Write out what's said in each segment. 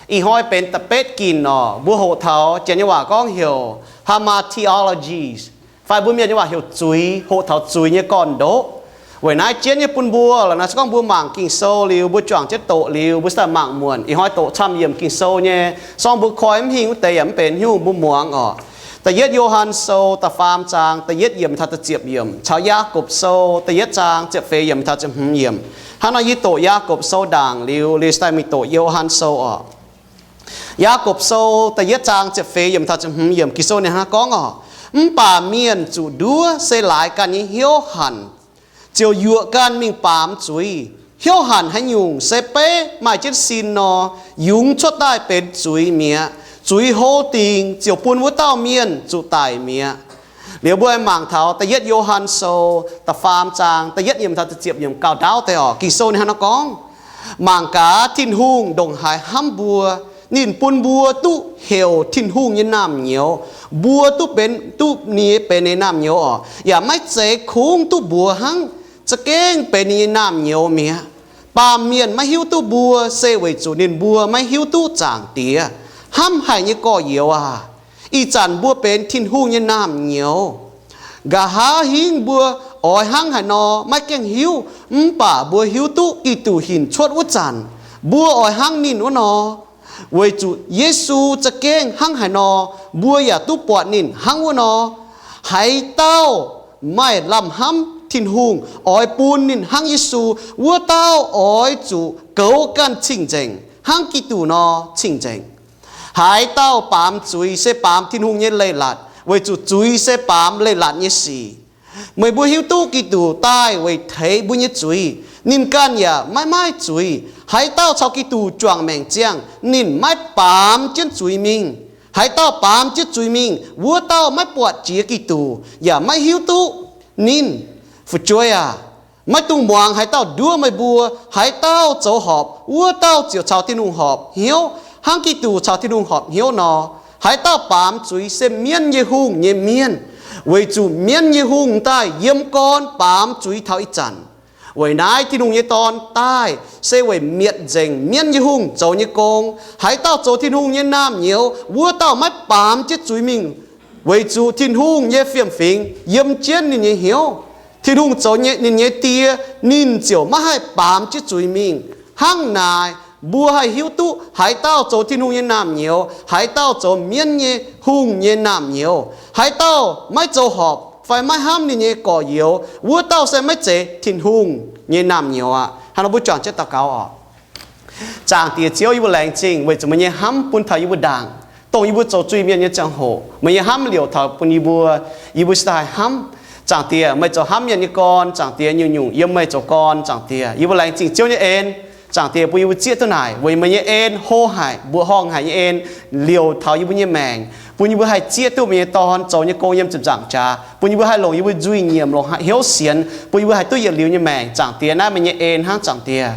Ih hnoi benx da'betv ginc orqc, mbuo hoqc taux janx nyei waac gorngv heuc hamartiology, fai mbuo mienh nyei waac heuc zuiz, hoqc taux zuiz nyei gorn-ndoqv. Weic naaiv jienv nyei bun mbuo lorqc, naaiv se gorngv mbuo mangc Ging-Sou liuz, mbuo juangc jienv doqc liuz, mbuo se daaih mangc muonc. Ih hnoi doqc camv yiemc Ging-Sou nyei, sorng mbuo koi mv hingh wuov deix yaac mv benx hnyouv mbuo muangx orqc. Da'yietv Yo^han Sou da'faam zaang da'yietv yiemc taux da'ziepc yiemc, caux Yaagorpc Sou da'yietv zaang ziepc feix yiemc taux ziepc hmz yiemc. Hnangv nor yie doqc Yaagorpc Sou ndaangc liuz, liuz se daaih mingh doqc Yo^han Sou orqc. Yaagorpc Sou da'yietv zaang ziepc feix yiemc taux ziepc hmz yiemc, Ging-Sou ninh hnangv naaiv gorngv orqc, mv baac mienh zuqc nduov se laaix ganh nyei hnyouv hanc ziouc yuoqc ganh mingh baamz zuiz. Hnyouv hanc haaix nyungc se beiv maaih jienv sin nor, yungz cuotv daaih benx zuiz mi'aqv. Zuiz hlo dingc ziouc bun wuov dauh mienh zuqc daic mi'aqv. Liuz mbuo mangc taux da'yietv Yo^han Sou da'faam zaang da'yietv yiemc taux da'ziepc yiemc gauh ndaauv deix orqc. Ging-Sou ninh hnangv naaiv gorngv, mangc gaax, Tin-Hungh ndongc haaix hnamv mbuo. Ninh bun mbuo duqv heuc Tin-Hungh nyei naamh nyouz. Mbuo duqv benx, duqv ninh nyei, benx ninh nyei naamh nyouz orqc, yaac maiv zeiz kungx duqv mbuox hnangv, za'gengh benx ninh nyei naamh nyouz mi'aqv. Baamh mienh maiv hiuv duqv mbuo se weic zuqc ninh mbuo maiv hiuv duqv Zaangc Diex. Hnamv haic nyei gorx-youz aac, ih zanc mbuo benx Tin-Hungh nyei naamh nyouz. Nqa'haav hingv mbuo oix hnangv haaix nor maiv gaengh hiuv, mv baac mbuo hiuv duqv Giduc hinc cuotv wuov zanc, mbuo oix hnangv ninh wuov nor. Weic zuqc Yesu za'gengh hnangv haaix nor, mbuo yaac duqv buatc ninh hnangv wuov nor. Haaix dauh maaih lamh hnamv Tin-Hungh, oix bun ninh hnangv Yesu, wuov dauh oix zuqc goux ganh cing-nzengc, hnangv Giduc nor cing-nzengc. Haaix dauh baamz zuiz se baamz Tin-Hungh nyei leiz-latc, weic zuqc zuiz se baamz leiz-latc nyei sic. Meih mbuo hiuv duqv Giduc daaih weic teix mbuo nyei zuiz. Ninh ganh yaac maiv maaih zuiz. Haaix dauh caux Giduc juangc maengc ziangh, ninh maiv baamz jienv zuiz mingh. Haaix dauh baamz jienv zuiz mingh, wuov dauh maiv buatc jiex Giduc, yaac maiv hiuv duqv ninh. Fu'jueiv aac, maiv dungx muangx haaix dauh nduov meih mbuo. Haaix dauh zoux horpc, wuov dauh ziouc caux Tin-Hungh horpc hnyouv, hnangv Giduc caux Tin-Hungh horpc hnyouv nor. Haaix dauh baamz zuiz se mienv nyei hungh nyei mienh, weic zuqc mienv nyei hungh daaih yiem gorn baamz zuiz taux ih zanc. Weic naaiv Tin-Hungh nyei Dorn daaih se weic mietc nzengc mienv nyei hungh zoux nyei gong. Haaix dauh zoux Tin-Hungh nyei naamh nyouz, wuov dauh maiv baamz jienv zuiz mingh, weic zuqc Tin-Hungh nyei fiem-fingx yiem jienv ninh nyei hnyouv. Tin-Hungh zoux ninh nyei Die, ninh ziouc maiv haih baamz jienv zuiz mingh. Hnangv naaic, mbuo haih hiuv duqv haaix dauh zoux Tin-Hungh nyei naamh nyouz, haaix dauh zoux mienv nyei hungh nyei naamh nyouz. Haaix dauh maiv zoux horpc fai maiv hnamv ninh nyei gorx-youz, wuov dauh se maiv zeiz Tin-Hungh nyei naamh nyouz aqv. Hnangv nor mbuo juangc jienv daux gaux oc. Zaangc Diex Ziouv, yie mbuo laengz zingh weic zuqc meih nyei hnamv bun taux yie mbuo ndaangc, dongh yie mbuo zoux zuiz-mienh nyei ziangh hoc, meih nyei hnamv liouc taux bun yie mbuo, yie mbuo se daaih hnamv. Zaangc Diex, meih zoux hnamv mienh nyei gorn. Zaangc Diex, nyungc-nyungc yiem meih zoux gorn. Zaangc Diex, yie mbuo laengz zingh Ziouv nyei en. Zaangc Diex, bun yie mbuo zieqv duqv naaic weic meih nyei en hlo haic, mbuoqc horngh haic nyei en liouc taux yie mbuo nyei maengc, bun yie mbuo haih zieqv duqv meih nyei Dorn zoux nyei gong yiem ziepc nzaangc jaax, bun yie mbuo haih longc yie mbuo nzuih nyiemc, longc hnyouv sienx, bun yie mbuo haih duqv yietc liuz nyei maengc. Zaangc Diex, naaiv meih nyei en hnangv. Zaangc Diex,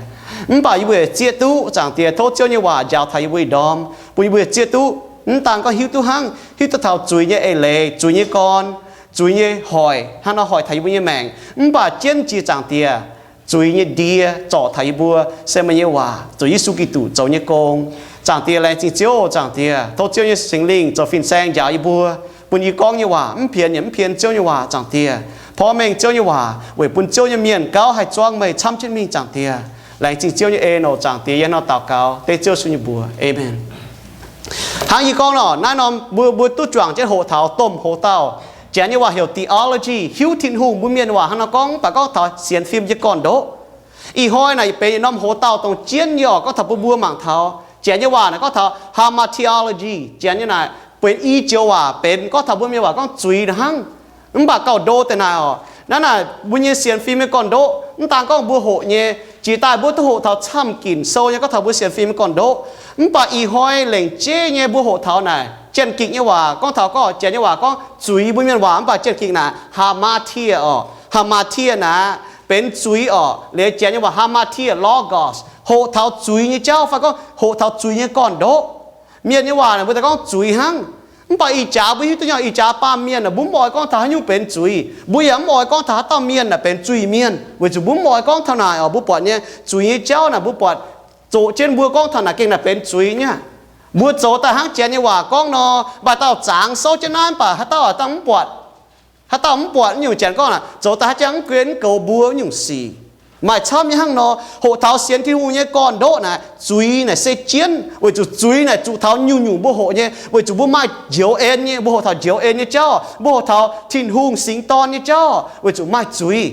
mv baac yie mbuo yaac zieqv duqv. Zaangc Diex, tov Ziouv nyei waac njaaux taux yie mbuo ih ndorm, bun yie mbuo yaac zieqv duqv. Mv daan gorngv hiuv duqv hnangv, hiuv duqv taux zuiz nyei eix leiz, zuiz nyei gorn, zuiz nyei hoic, hnangv nor hoic taux yie mbuo nyei maengc. Mv baac jienv jiex Zaangc Diex, zuiz nyei ndie zorc taux yie mbuo se meih nyei waac, zuqc Yesu Giduc zoux nyei gong. Zaangc Diex, laengz zingh Ziouv. Zaangc Diex, tov Ziouv nyei Singx Lingh zoux fin-saeng njaaux yie mbuo, bun yie gorngv nyei waac mv pienx yaac mv pienx Ziouv nyei waac. Zaangc Diex, porv mengh Ziouv nyei waac weic bun Ziouv nyei mienh gauh haih zuangv meih camv jienv mingh. Zaangc Diex, laengz zingh Ziouv nyei en oc. Zaangc Diex, yie hnangv nor daux gaux dengv Ziouv Yesu nyei mbuox, Aamen. Hnangv yie gorngv nor, naaiv norm mbuo, mbuo duqv juangc jienv hoqc taux domh hoc-dauh. Janx nyei waac heuc theology, hiuv Tin-Hungh. Mbuo mienh waac hnangv nor gorngv, mv baac gorngv taux sienx fim nyei gorn-ndoqv. Ih hnoi naaic benx yietc norm hoc-dauh dongh jienv nyei oc, gorngv taux bun mbuo mangc taux. Janx nyei waac naaic gorngv taux hamartiology. Janx nyei naaic benx i joux waac, benx gorngv taux mbuo mienh waac gorngv zuiz hnangv. Mv baac gauh ndo deix naaic oc. Naaiv naaic mbuo nyei sienx fim nyei gorn-ndoqv, mv daan gorngv mbuo hoqc nyei, jiex daaih mbuo duqv hoqc taux camv-ginc sou nyei gorngv taux mbuo sienx fim nyei gorn-ndoqv. Mv baac ih hnoi lengc jeiv nyei mbuo hoqc taux naaic Janx-Gikc nyei waac gorngv taux, gorngv Janx nyei waac gorngv zuiz, mbuo mienh waac mv baac Janx-Gikc naaic hamartia oc. Hamartia naaic benx zuiz oc. Liuz Janx nyei waac hamartia, logos, hoqc taux zuiz nyei jauv fai gorngv hoqc taux zuiz nyei gorn-ndoqv. Mienh nyei waac naaic mbuo daaih gorngv zuiz hnangv. Mv baac ih jaax mbuo hiuv duqv nyei, ih jaax baamh mienh naaic mbuo mv oix gorngv taux haaix nyungc benx zuiz. Mbuo yaac mv oix gorngv taux haaix dauh mienh naaic benx zuiz-mienh, weic zuqc mbuo mv oix gorngv taux naaic oc. Mbuo buatc nyei zuiz nyei jauv naaic mbuo buatc zoqc jienv mbuo gorngv taux naaic gengh naaic benx zuiz nyei. Mbuo zoux daaih hnangv Janx nyei waac gorngv nor, maaih dauh zangx souv jienv naaiv mv baac haaix dauh dangh mv buatc. Haaix dauh mv buatc nyungc Janx gorngv naaic, zoux daaih haaix jangx mv gunv mv goux mbuo nyungc sic. Maaih camv nyei hnangv nor, hoqc taux sienx Tin-Hungh nyei gorn-ndoqv naaic, zuiz naaic se jienv, weic zuqc zuiz naaic zuqc taux nyungc-nyungc mbuo hoqc nyei, weic zuqc mbuo maaih njoux en nyei, mbuo hoqc taux njoux en nyei jauv, mbuo hoqc taux Tin-Hungh singx dorn nyei jauv, weic zuqc maaih zuiz.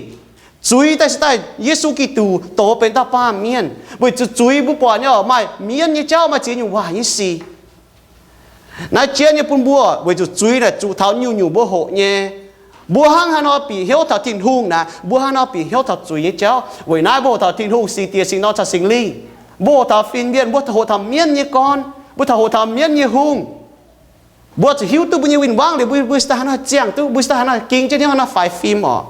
Zuiz daaih se daaih Yesu Giduc dox benx dauh baamh mienh, weic zuqc zuiz mbuo buatc nyei oc, maaih mienv nyei jauv, maaih ziex nyungc waac nyei sic. Naaiv jienv nyei bun mbuo, weic zuqc zuiz naaic zuqc taux nyungc-nyungc mbuo hoqc nyei. Mbuo hnangv haaix nor bieqc hnyouv taux Tin-Hungh naaic, mbuo hnangv nor bieqc hnyouv taux zuiz nyei jauv. Weic naaiv mbuo hoqc taux Tin-Hungh singx diex singx norm caux Singx Lingh. Mbuo hoqc taux fin-mienh, mbuo hoqc taux mienv nyei gorn, mbuo taux hoqc taux mienv nyei hungh. Mbuo zuqc hiuv duqv mbuo nyei win-wangv liuz, mbuo, mbuo se daaih hnangv nor ziangh duqv, mbuo se daaih hnangv nor ging jienv hnyouv hnangv nor faix fim oc.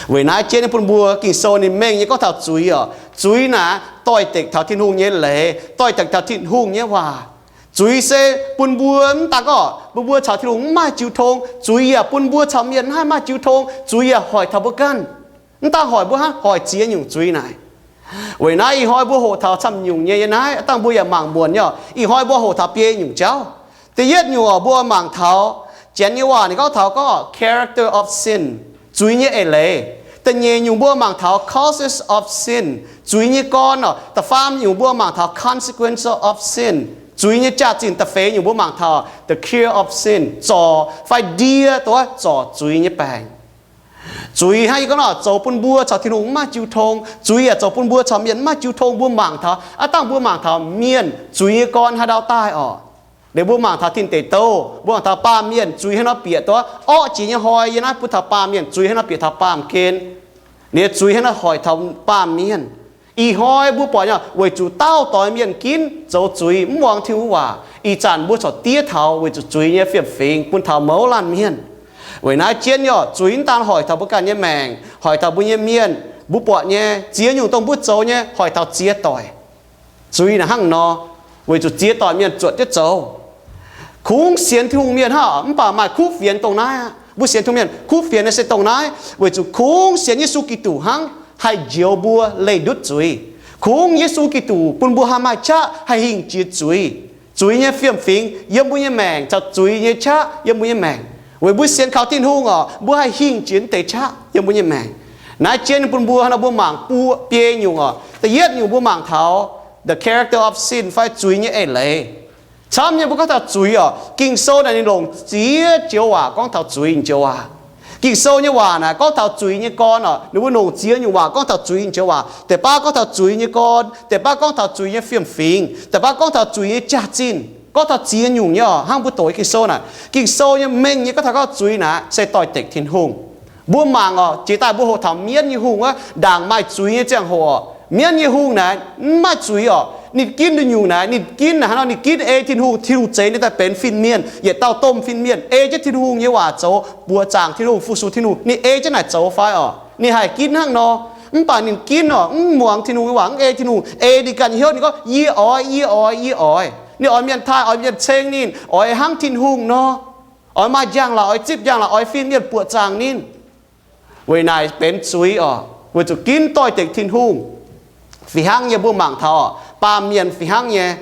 Weic naaiv jienv nyei bun mbuo, Ging-Sou ninh mengh nyei gorngv taux zuiz oc. Zuiz naaic doix-dekc taux Tin-Hungh nyei leiz, doix-dekc taux Tin-Hungh nyei waac. Zuiz se bun mbuo mv daan gorngv bun mbuo caux Tin-Hungh mv maaih jiu tong, zuiz yaac bun mbuo caux mienh mv haih maaih jiu tong, zuiz yaac hoic taux mbuo ganh. Mv daan hoic mbuo hnangv, hoic ziex nyungc zuiz naaic. Weic naaiv ih hnoi mbuo hoqc taux camv nyungc nyei yiem naaiv, dangh mbuo yaac mangc muonc nyei oc. Ih hnoi mbuo hoqc taux biei nyungc jauv. Da'yietv nyungc oc, mbuo mangc taux Janx nyei waac ninh gorngv taux gorngv character of sin, zuiz nyei eix leiz. Da'nyeic nyungc mbuo mangc taux causes of sin, zuiz nyei gorn oc. Da'faam nyungc mbuo mangc taux consequence of sin, zuiz nyei jaax-zinh. Da'feix nyungc mbuo mangc taux the cure of sin, zorc fai ndie duqv zorc zuiz nyei baengc. Zuiz hnangv yie gorngv nor, zoux bun mbuo caux Tin-Hungh mv maaih jiu tong. Zuiz yaac zoux bun mbuo caux mienh mv maaih jiu tong. Mbuo mangc taux, aav dangh mbuo mangc taux mienh zuiz nyei gorn haaix ndau daaih oc. Liuz mbuo mangc taux tin deic douh, mbuo mangc taux baamh mienh zuiz hnangv nor bieqc duqv orqv jiex nyei hnoi, yie naaiv bun taux baamh mienh zuiz hnangv nor bieqc taux baamh gen. Liuz zuiz hnangv nor hoic taux baamh mienh. Ih hnoi mbuo buatc nyei, weic zuqc daauh doix mienh ginv zoux zuiz mv muangx Tin-Hungh waac. Ih zanc mbuo corc diev taux weic zuqc zuiz nyei fiem-fingx bun taux mouz laanh mienh. Weic naaiv jienv nyei oc, zuiz mv daan hoic taux mbuo ganh nyei maengc, hoic taux mbuo nyei mienh, mbuo buatc nyei ziex nyungc dongh mbuo zoux nyei hoic taux ziex doic. Zuiz naaic hnangv nor, weic zuqc ziex doic mienh zuotc jienv zoux. Kungx sienx Tin-Hungh mienh hnangv mv baac maaih kuv fienx dongh naaiv aqv. Mbuo sienx Tin-Hungh mienh kuv fienx naaiv se dongh naaiv, weic zuqc kungx sienx Yesu Giduc hnangv haih njoux mbuo leih ndutv zuiz. Kungx Yesu Giduc bun mbuo haih maaih qaqv haih hingh jiex zuiz. Zuiz nyei fiem-fingx yiem mbuo nyei maengc caux zuiz nyei qaqv yiem mbuo nyei maengc. Weic mbuo sienx kaux Tin-Hungh oc, mbuo haih hingh jiex deix qaqv yiem mbuo nyei maengc. Naaiv jienv bun mbuo nor mbuo mangc buo biei nyungc oc. Da'yietv nyungc mbuo mangc taux the character of sin fai zuiz nyei eix leiz. Camv nyei mbuo gorngv taux zuiz oc, Ging-Sou naaic ninh longc ziex joux waac gorngv taux zuiz joux waac. Ging-Sou nyei waac naaic gorngv taux zuiz nyei gorn oc, ninh mbuo longc ziex nyungc waac gorngv taux zuiz joux waac. Deix baav gorngv taux zuiz nyei gorn, deix baav gorngv taux zuiz nyei fiem-fingx, deix baav gorngv taux zuiz nyei jaax-zinh. Gorngv taux ziex nyungc nyei oc, hnangv mbuo doqc Ging-Sou naaic. Ging-Sou nyei mengh nyei gorngv taux gorngv zuiz naaic se doix-dekc Tin-Hungh. Mbuo mangc oc, jiex daaih mbuo hoqc taux mienv nyei hungh wuov, ndaangc maaih zuiz nyei ziangh hoc oc, mienv nyei hungh naaic mv maaih zuiz oc. Ninh ginv nyungc naaic, ninh ginv naaic hnangv nor, ninh ginv ei Tin-Hungh, Tin-Hungh zeix ninh daaih benx fin-mienh, yietc dauh domh fin-mienh, ei jienv Tin-Hungh nyei waac zoux, buoqc zaangc Tin-Hungh, fu-sux Tin-Hungh, ninh ei jienv naaic zoux fai oc? Ninh haih ginv hnangv nor. Mv baac ninh ginv oc, mv muangx Tin-Hungh nyei waac, mv ei Tin-Hungh, ei ninh ganh nyei hnyouv, ninh gorngv, Yie oix, yie oix, yie oix. Ninh oix mienh taaih, oix mienh ceng ninh, oix hnangv Tin-Hungh nor, oix maaih njang-laangc, oix zipv njang-laangc, oix fin-mienh buoqc zaangc ninh. Weic naaic benx zuiz oc, weic zuqc ginv doix-dekc Tin-Hungh. Fih hnangv nyei mbuo mangc taux oc, baamh mienh fih hnangv nyei.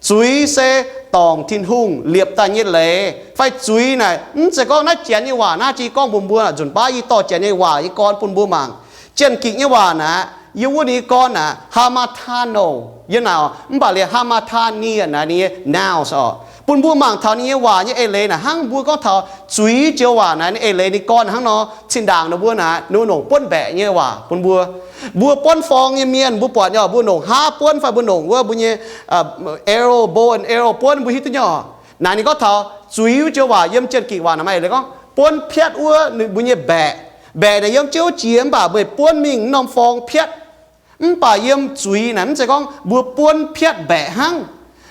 Zuiz se dorngc Tin-Hungh liepc daaih nyei leiz. Fai zuiz naaic mv zeiz gorngv naaiv Janx nyei waac naaiv, jiex gorngv mbuox mbuo nzunc baav yie dorh Janx nyei waac nyei gorn bun mbuo mangc. Jien-Gikc nyei waac naaic, yiem wuov ninh nyei gorn naaic, hamartano, yiem naaic oc, mv baac liemh hamartani naaic ninh nyei nouns oc, bun mbuo mangc taux ninh nyei waac nyei eix leiz naaic hnangv mbuo gorngv taux zuiz joux waac naaic ninh eix leiz ninh gorn hnangv nor. Zinh ndaangc ninh mbuo naaic, ninh mbuo longc buonv mbaeqc nyei waac bun mbuo. Mbuo buonv forng nyei mienh mbuo buatc nyei oc, mbuo longc haav buonv fai mbuo longc wuov mbuo nyei arrow, bow and arrow buonv, mbuo hiuv duqv nyei oc. Naaic ninh gorngv taux zuiz wuov joux waac yiem Jien-Gikc waac naaic maaih eix leiz gorngv buonv piatv wuov mbuo nyei mbaeqc. Mbaeqc naaic yiem jouv jiex mv baac meih buonv mingh wuov norm forng piatv. Mv baac yiem zuiz naaic mv zeiz gorngv mbuo buonv piatv mbaeqc hnangv.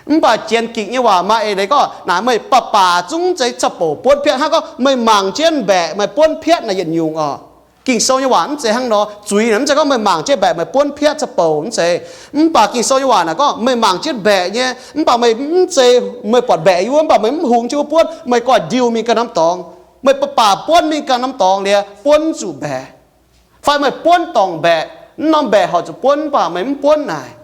Mv baac Jien-Gikc nyei waac maaih eix leiz gorngv naaic meih baac baac zungv zeiz ca'bouc buonv piatv hnangv, gorngv meih mangc jienv mbaeqc meih buonv piatv naaic yietc nyungc oc. Ging-Sou nyei waac mv zeiz hnangv nor. Zuiz naaic mv zeiz gorngv meih mangc jienv mbaeqc meih buonv piatv ca'bouc, mv zeiz. Mv baac Ging-Sou nyei waac naaic gorngv meih mangc jienv mbaeqc nyei, mv baac meih mv zeiz, meih buatc mbaeqc yiem wuov, mv baac meih mv hungx jienv wuov buonv, meih goiv ndiuh mingh ganh norm dorngx. Meih baac baac buonv mingh ganh norm dorngx liuz buonv zuqc mbaeqc. Fai meih buonv dorngc mbaeqc, mv norm mbaeqc horpc zuqc buonv, mv baac meih mv buonv naaic.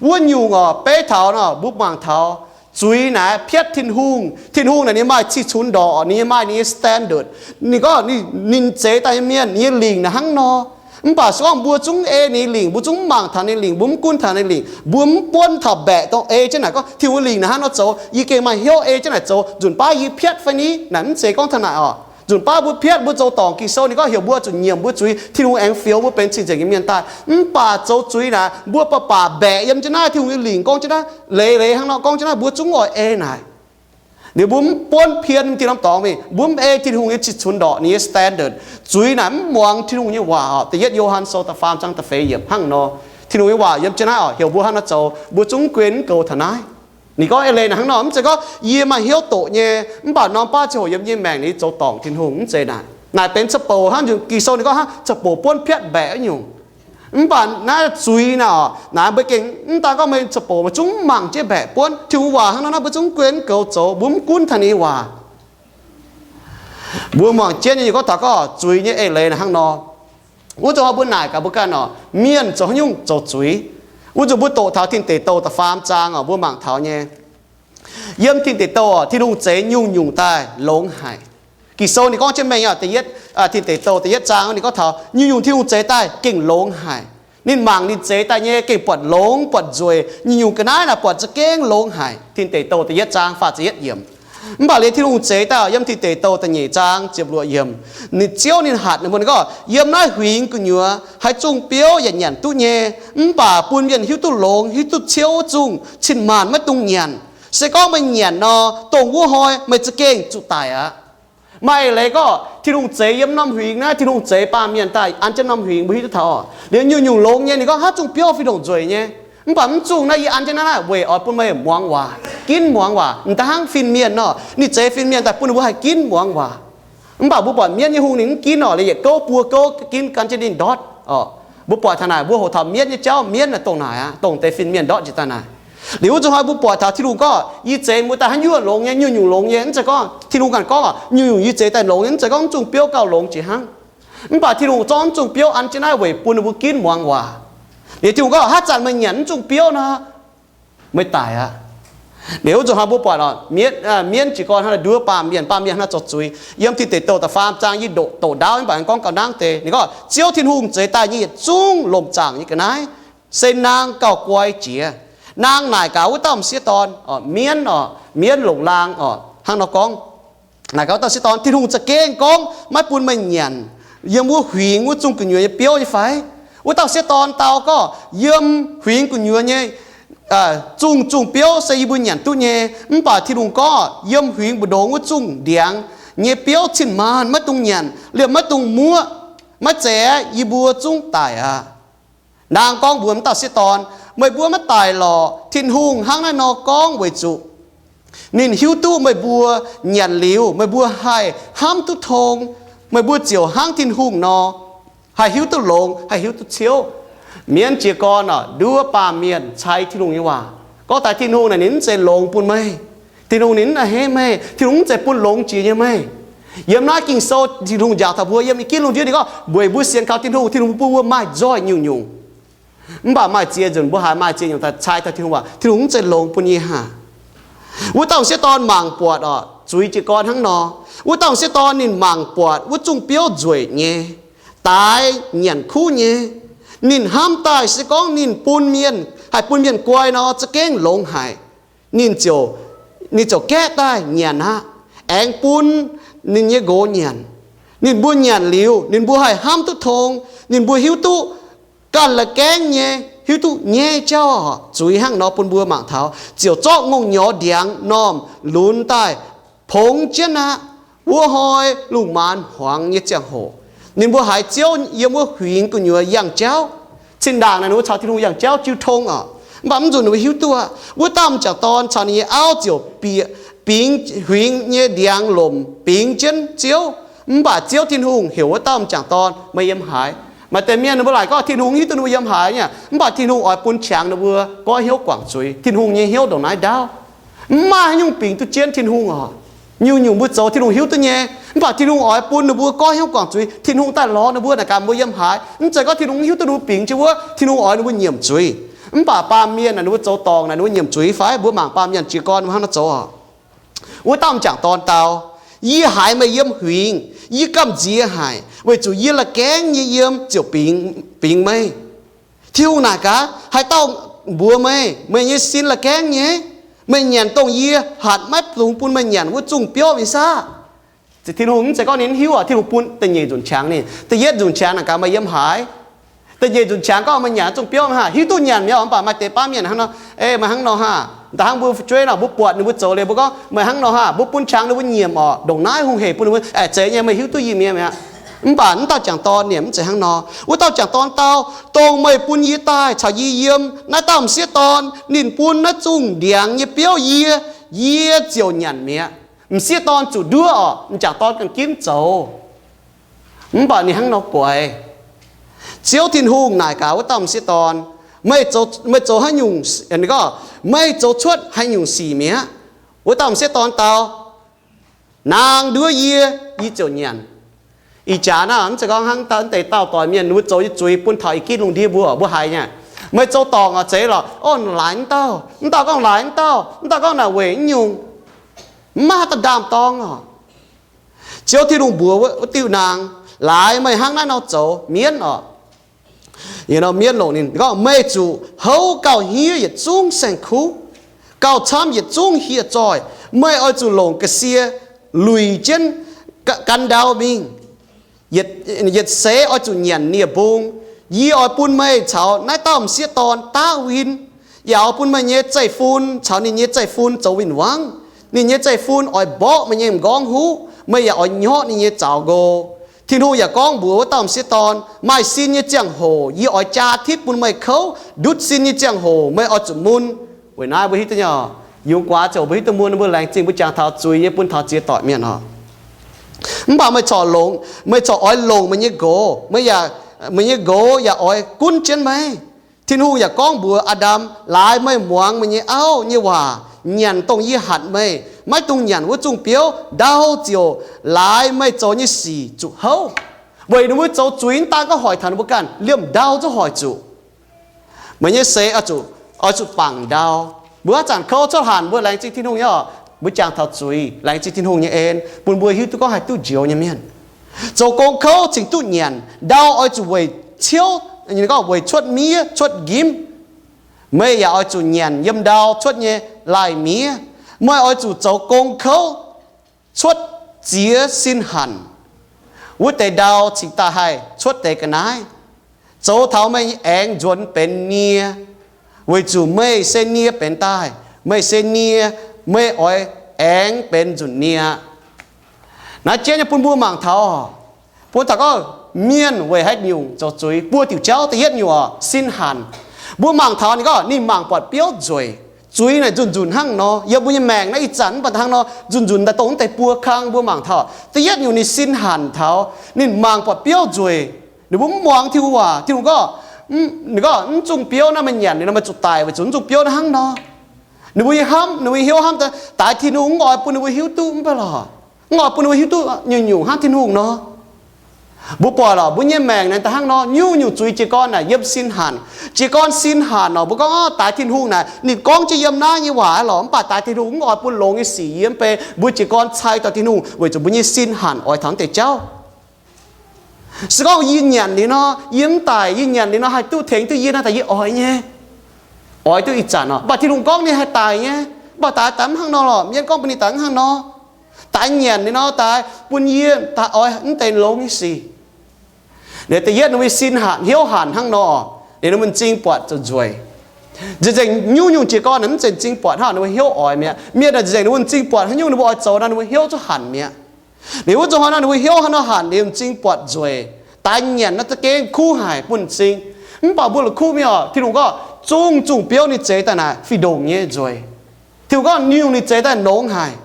Wuov nyungc oc, beiv taux nor mbuo mangc taux Zuiz naaic piatv Tin-Hungh. Tin-Hungh naaic ninh maaih cih cunx ndorqc, ninh nyei maaih ninh nyei standard. Ninh gorngv ninh zeix daaih nyei mienh, ninh nyei lingc naaic hnangv nor. Mv baac se gorngv mbuo zungv ei ninh nyei lingc, mbuo zungv mv mangc taux ninh nyei lingc, mbuo mv gunv taux ninh nyei lingc, mbuo mv buonv taux mbaeqc dongh ei jienv naaic gorngv Tin-Hungh nyei lingc naaic hnangv nor zoux, yie gengh maaih hnyouv ei jienv naaic zoux, nzunc baav yie piatv fai ni? Naaic mv zeiz gorngv taux naaic oc. Nzunc baav mbuo piatv, mbuo zoux dorngc Ging-Sou, ninh gorngv heuc mbuo zuqc nyiemc mbuo zuiz, Tin-Hungh aengx fioux mbuo benx cing-nzengc nyei mienh daaih. Mv baac zoux zuiz naaic mbuo baac baac mbaeqc yiem jienv naaiv, Tin-Hungh nyei lingc gorngv jienv naaiv, leiz-leiz hnangv nor gorngv jienv naaiv, mbuo zungv oix ei naaic. Liuz mbuo mv buonv pien diuh norm dorngx mingh, mbuo mv ei Tin-Hungh nyei cih cunx ndorqc, ninh nyei standard. Zuiz naaic mv muangx Tin-Hungh nyei waac oc. Da'yietv Yo^han Sou da'faam zaang da'feix yiemc hnangv nor. Tin-Hungh nyei waac yiem jienv naaiv oc, heuc mbuo hnangv nor zoux, mbuo zungv mv guen mv goux taux naaiv. Ninh gorngv eix leiz naaic hnangv nor, mv zeiz gorngv yie maaih hnyouv doqc nyei, mv baac norm baav ziangh hoc yiem yie nyei maengc ninh zoux dorngc Tin-Hungh, mv zeiz naaic. Naaic benx ca'bouc hnangv, Ging-Sou ninh gorngv hnangv ca'bouc buonv piatv mbaeqc wuov nyungc. Mv baac naaiv zuiz naaic oc, naaiv mbuo gengh mv daan gorngv meih ca'bouc meih zungv mv mangc jienv mbaeqc buonv. Tin-Hungh waac hnangv nor naaiv mbuo zungv mv guen mv goux zoux, mbuo mv gunv taux ninh nyei waac. Mbuo muangx jienv nyei gorngv taux gorngv zuiz nyei eix leiz naaic hnangv nor. Wuov zuqc mbuo naaic gaax mbuo ganh oc, mienh zoux haaix nyungc zoux zuiz. Wuov zuqc mbuo doqc taux Tin Deic Douh da'faam zaang oc, mbuo mangc taux nyei. Yiem Tin Deic Douh oc, Tin-Hungh zeix nyungc-nyungc daaih longx haic. Ging-Sou ninh gorngv jienv mengh oc, da'yietv, Tin Deic Douh da'yietv zaang ninh gorngv taux nyungc-nyungc Tin-Hungh zeix daaih gengh longx haic. Ninh mangc ninh zeix daaih nyei gengh buatc longx buatc nzueic, nyungc-nyungc ga'naaiv naaic buatc za'gengh longx haic. Tin Deic Douh da'yietv zaang faah ziepc yietv yiemc. Mv baac liuz Tin-Hungh zeix daaih yiem Tin Deic Douh da'nyeic zaang ziepc luoqc yiemc, ninh Ziouv ninh hatc ninh mbuo, ninh gorngv, yiem naaiv huingx gu'nyuoz haaix zungh biouv yaac nyanc duqv nyei, mv baac bun mienh hiuv duqv longx hiuv duqv ciouv wuov zungh cin-maanc maiv dungx nyanc. Se gorngv meih nyanc nor, dongh wuov hnoi meih za'gengh zuqc daic aqv. Maaih eix leiz gorngv Tin-Hungh zeix yiem norm huingx naaiv, Tin-Hungh zeix baamh mienh daaih an jienv norm huingx mbuo hiuv duqv taux oc. Liuz nyungc-nyungc longx nyei, ninh gorngv haaix zungh biouv fih ndongc nzueic nyei. Mv baac mv zungh naaiv yie an jienv naaiv naaiv weic oix bun meih muangx waac, ginv muangx waac. M'daaih hnangv fin-mienh nor, ninh zeix fin-mienh daaih bun ninh mbuo haih ginv muangx waac. Mv baac mbuo buatc mienv nyei hungh ninh mv ginv oc, liuz yietc gouv buo gouv ginv gan jienv ninh ndortv oc. Mbuo buatc taux naaic, mbuo hoqc taux mienv nyei jauv, mienv naaic dongh naaic aqv, dongh deix fin-mienh ndortv njiec daaih naaic. Liuz wuov zuqc hnoi mbuo buatc taux Tin-Hungh gorngv, yie zeix mbuo daaih haaix nyungc longx nyei, nyungc-nyungc longx nyei, mv zeiz gorngv Tin-Hungh ganh gorngv oc, nyungc-nyungc yie zeix daaih longx nyei, mv zeiz gorngv mv zungh biouv gauh longx jiex hnangv. Mv baac Tin-Hungh zorqv mv zungh biouv an jienv naaiv weic bun ninh mbuo ginv muangx waac. Liuz Tin-Hungh gorngv, haaix zanc meih nyanc mv zungh biouv nor, meih daic aqv. Liuz wuov zuqc hnoi mbuo buatc oc, mienv jiez gorn hnangv naaiv nduov baamh mienh, baamh mienh hnangv naaiv zoux zuiz. Yiem Tin Deic Douh da'faam zaang yie doqc, doqc ndaauv mv baac gorngv gauh nangv deix. Ninh gorngv, Ziouv Tin-Hungh zeix daaih nyei yietc zungv lomc zaangc nyei ga'naaiv se naang gauh guai jiex. Naang naaic gaax wuov dauh m'sieqv dorn, mienv oc, mienv longc laang oc, hnangv nor gorngv, naaic gaax wuov dauh m'sieqv dorn, Tin-Hungh za'gengh gorngv maiv bun meih nyanc yiem wuov huingx wuov zungh gu'nyuoz nyei biouv nyei fai? Wuov dauh m'sieqv dorn dau gorngv, yiem huingx gu'nyuoz nyei zungh zungh biouv se yie mbuo nyanc duqv nyei, mv baac Tin-Hungh gorngv, yiem huingx mbu'ndongx wuov zungh ndiangx nyei biouv cin-maanc maiv dungx nyanc, liemh maiv dungx muoqv. Maiv zeiz aeqv, yie mbuo zungv daic aqv. Naang gorngv mbuox m'dauh m'sieqv dorn, meih mbuo maiv daic lorqc. Tin-Hungh hnangv naaiv nor gorngv weic zuqc ninh hiuv duqv meih mbuo nyanc liuz meih mbuo haih hnamv duqv tong, meih mbuo ziouc hnangv Tin-Hungh nor, haih hiuv duqv longx, haih hiuv duqv ciouv. Mienv jiez gorn oc, nduov baamh mienh cai Tin-Hungh nyei waac, gorngv daaih Tin-Hungh naaic ninh mv zeiz longx bun meih. Tin-Hungh ninh mv a'hneiv meih. Tin-Hungh mv zeiz bun longx jiex nyei meih. Yiem naaiv Ging-Sou Tin-Hungh njaaux taux mbuo yiem i ginv lungh ndiev ninh gorngv, weic mbuo sienx kaux Tin-Hungh, Tin-Hungh bun mbuo maaih nzoih nyungc-nyungc. Mv baac maaih ziex nzunc mbuo haiz maaih ziex nyungc daaih cai taux Tin-Hungh waac, Tin-Hungh mv zeiz longx bun yie haic. Wuov dauh m'sieqv dorn mangc buatc oc, zuiz jiez gorn hnangv nor. Wuov dauh m'sieqv dorn ninh mangc buatc wuov zungh biouv nzueic nyei, daaix nyanc kuv nyei. Ninh hnamv daaih se gorngv ninh bun mienh, haih bun mienh guai nor, za'gengh longx haic. Ninh ziouc, ninh ziouc gaeqv daaih nyanc aqv, aengx bun ninh nyei nqox nyanc. Ninh mbuo nyanc liuz, ninh mbuo haih hnamv duqv tong. Ninh mbuo hiuv duqv ganh la'gaengv nyei, hiuv duqv nyei jauv oc. Zuiz hnangv nor bun mbuo mangc taux, ziouc zorqv ngongh nyorx ndiangx normh lunx daaih pongx jienv aqv. Wuov hnoi lungh maanz hmuangx nyei ziangh hoc, ninh mbuo haiz Ziouv yiem wuov huingx gu'nyuoz yangh jauv. Cin-ndaangc naaic ninh mbuo caux Tin-Hungh yangh jauv jiu tong oc. Mv baac mv nzunc ninh mbuo hiuv duqv, wuov dauh m'jangc dorn caux ninh nyei auv ziouc bieqc, bingx huingx nyei ndiangx lomc bingx jienv Ziouv. Mv baac Ziouv Tin-Hungh heuc wuov dauh m'jangc dorn, meih yiem haaix? Maaih deix mienh ninh mbuo laaic gorngv Tin-Hungh hiuv duqv ninh mbuo yiem haaix nyei, mv baac Tin-Hungh oix bun qangx ninh mbuo goiv hnyouv guangc zuiz. Tin-Hungh nyei hnyouv ndongc naaiv ndaauv. Mv maaih haaix nyungc bingx duqv jienv Tin-Hungh oc. Nyungc-nyungc mbuo zoux Tin-Hungh hiuv duqv nyei, mv baac Tin-Hungh oix bun ninh mbuo goiv hnyouv guangc zuiz. Tin-Hungh daaih lorz ninh mbuo naaic gaax mbuo yiem haaix. Mv zeiz gorngv Tin-Hungh hiuv duqv ninh mbuo bingx jienv wuov, Tin-Hungh oix ninh mbuo nyiemc zuiz. Mv baac baamh mienh naaic ninh mbuo zoux dorngc naaic ninh mbuo nyiemc zuiz fai? Mbuo mangc baamh mienh jiez gorn mbuo hnangv nor zoux oc. Wuov dauh m'jangc dorn dau, Yie haiz meih yiem huingx, yie gamh nziex haic, weic zuqc yie la'gaengv nyei yiem ziouc bingx, bingx meih. Tin-Hungh naaic gaax, Haaix dauh mbuox meih, meih nyei sin la'gaengv nyei? Meih nyanc dongh yie hatc maiv dungx bun meih nyanc wuov zungh biouv nyei saah? Tin-Hungh mv zeiz gorngv ninh hiuv oc. Tin-Hungh bun da'nyeic nzunc qangx ninh. Da'yietv nzunc qangx naaic gaax, Meih yiem haaix? Da'nyeic nzunc qangx gorngv, Meih nyanc wuov zungh biouv mv haah? Hiuv duqv nyanc mi'aqv. Mv baac maaih deix baamh mienh hnangv nor, Ei, meih hnangv nor haah? Da'hnangv mbuo fu'jueiv nor, mbuo buatc ninh mbuo zoux liuz mbuo gorngv, Meih hnangv nor haah? Mbuo bun qangx ninh mbuo nyiemc oc. Ndongc naaiv hungh heic bun ninh mbuo, Aeqv, zeiz nyei, meih hiuv duqv yie mi'aqv. Mv baac wuov dauh m'jangc dorn ninh mv zeiz hnangv nor. Wuov dauh m'jangc dorn dau, Dongh meih bun yie daaih caux yie yiem naaiv dauh m'sieqv dorn, ninh bun naaiv zungh ndiangx nyei biouv yie, yie ziouc nyanc mi'aqv. M'sieqv dorn zuqc nduov oc. M'jangc dorn ganh ginv zoux, mv baac ninh hnangv nor guaix. Ziouv Tin-Hungh naaic gaax wuov dauh m'sieqv dorn, Meih zoux, meih zoux haaix nyungc, gorngv, Meih zoux cuotv haaix nyungc sic mi'aqv? Wuov dauh m'sieqv dorn dau, Naang nduov yie, yie ziouc nyanc. Ih jaax naaiv mv zeiz gorngv hnangv deix dauh doic mienh ninh mbuo zoux nyei zuiz bun taux ih gitv lungh ndiev mbuo, mbuo haiz nyei, Meih zoux dorngc oc, zeiz lorqc, orn laaix wuov dauh, wuov dauh gorngv laaix wuov dauh, wuov dauh gorngv naaic weic nyungc, mv maaih haaix dauh ndaam-dorng oc. Ziouv Tin-Hungh mbuox wuov diuh naang, Laaix meih hnangv naaiv nor zoux, mienv oc. Mienv longc ninh gorngv, Meih zuqc houv gauh hniev yietc zungv saeng-kuv, gauh camv yietc zungv hieh zoih. Meih oix zuqc longc ga'sie luic jienv gan ndau mingh. Yietc seix oix zuqc nyanc nie-mbung. Yie oix bun meih caux naaiv dauh m'sieqv dorn daav win, yaac oix bun meih nyei zeiv-fun caux ninh nyei zeiv-fun zoux win-wangv. Ninh nyei zeiv-fun oix mborqv meih nyei m'nqorngv huv, meih yaac oix nyorqv ninh nyei zaux nqo. Tin-Hungh yaac gorngv mbuox wuov dauh m'sieqv dorn, Maaih sin nyei ziangh hoc yie oix jaa tipv bun meih kouv, ndutv sin nyei ziangh hoc meih oix zuqc mun. Weic naaiv mbuo hiuv duqv nyei, yungz guaax ziouc mbuo hiuv duqv mun, mbuo laengz zingh mbuo jangx taux zuiz nyei bun taux ziex doic mienh oc. Mv baac meih corc longc, meih corc oix longc meih nyei nqox, meih yaac, meih nyei nqox yaac oix gunv jienv meih. Tin-Hungh yaac gorngv mbuox Aa^ndam, Laaix meih muangx meih nyei auv nyei waac, nyanc dongh yie hatc meih maiv dungx nyanc wuov zungh biouv, ndau ziouc laaix meih zoux nyei sic zuqc houv. Weic ninh mbuo zoux zuiz mv daan gorngv hoic taux ninh mbuo ganh, liemh ndau zungv hoic zuqc. Meih nyei seix oix zuqc, oix zuqc bangc ndau. Mbuo haaix zanc kouv cuotv hanc mbuo laengz zingh Tin-Hungh nyei oc. Mbuo jangx taux zuiz laengz zingh Tin-Hungh nyei en bun mbuo hiuv duqv gorngv haih duqv njoux nyei mienh. Zoux gong kouv cingx duqv nyanc. Ndau oix zuqc weic ciouv, weic cuotv miev cuotv nqimv. Meih yaac oix zuqc nyanc yiem ndau cuotv nyei lai-miev. Meih oix zuqc zoux gong kouv cuotv ziex sin hanc. Wuov deix ndau cingx daaih haih cuotv deix ga'naaiv, zoux taux meih aengx nzuonx benx nie, weic zuqc meih se nie benx daaih. Meih se nie, meih oix aengx benx nzunc nie aqv. Naaiv jienv nyei bun mbuo mangc taux, bun taux gorngv mienh weic haaix nyungc zoux zuiz. Buo diuc jauv, da'yietv nyungc oc, sin hanc. Mbuo mangc taux ninh gorngv ninh mangc buatc biouv nzueic. Zuiz naaic nzunc-nzunc hnangv nor yiem mbuo nyei maengc naaiv ih zanc mv baac hnangv nor nzunc-nzunc daaih dongh mv deix buo kang mbuo mangc taux. Da'yietv nyungc ninh sin hanc taux ninh mangc buatc biouv nzueic. Ninh mbuo mv muangx Tin-Hungh waac. Tin-Hungh gorngv, ninh gorngv, Mv zungh biouv naaiv meih nyanc liuz nor meih zuqc daic weic zuqc mv zungh biouv naaiv hnangv nor. Ninh mbuo nyei hnamv, ninh mbuo nyei hnyouv hnamv daaih, daaix Tin-Hungh mv oix bun ninh mbuo hiuv duqv mv baac lorqc, mv oix bun ninh mbuo hiuv duqv nyungc-nyungc hnangv Tin-Hungh nor. Mbuo buatc lorqc, mbuo nyei maengc naaic daaih hnangv nor, nyungc-nyungc zuiz jiez gorn naaic yiem sin hanc. Jiez gorn sin hanc nor, mbuo gorngv, Daaix Tin-Hungh naaic ninh gorngv jienv yiem naaiv nyei waac lorqc, mv baac daaix Tin-Hungh mv oix bun longx nyei sic yiem bei mbuo jiez gorn cai dorh Tin-Hungh weic zuqc mbuo nyei sin hanc oix taux deix jauv. Se gorngv yie nyanc liuz nor, yie mv daic, yie nyanc liuz nor haih duqv tengx duqv yie naaiv daaih yie oix nyei. Oix duqv ih zanc oc. Mv baac Tin-Hungh gorngv ninh haih daic nyei. Mv baac daaix daaix mv hnangv nor lorqc, mienh gorngv bun ninh daaix mv hnangv nor. Daaix nyanc liuz nor daaix bun yie daaih oix mv deix longx nyei sic. Liuz da'yietv ninh mbuo sin hanc, hnyouv hanc hnangv nor, liuz ninh mbuo m'zing buatc zuqc nzueic. Nzengc-nzengc nyungc-nyungc jiez gorn naaic mv zeiz m'zing buatc hnangv ninh mbuo hnyouv oix mi'aqv. Mienh naaic nzengc ninh mbuo m'zing buatc haaix nyungc ninh mbuo oix zoux nor ninh mbuo hnyouv zuqc hanc mi'aqv. Liuz wuov zuqc hnoi nor ninh mbuo hnyouv hnangv nor hanc liuz m'zing buatc nzueic. Daaix nyanc nor za'gengh kuv haic bun m'zing. Mv baac mbuo la'kuqv mingh oc, Tin-Hungh gorngv, Zungh zungh biouv ninh zeix daaih naaic fih ndongc nyei nzueic. Tin-Hungh gorngv, Nyungc ninh zeix daaih nongx haic.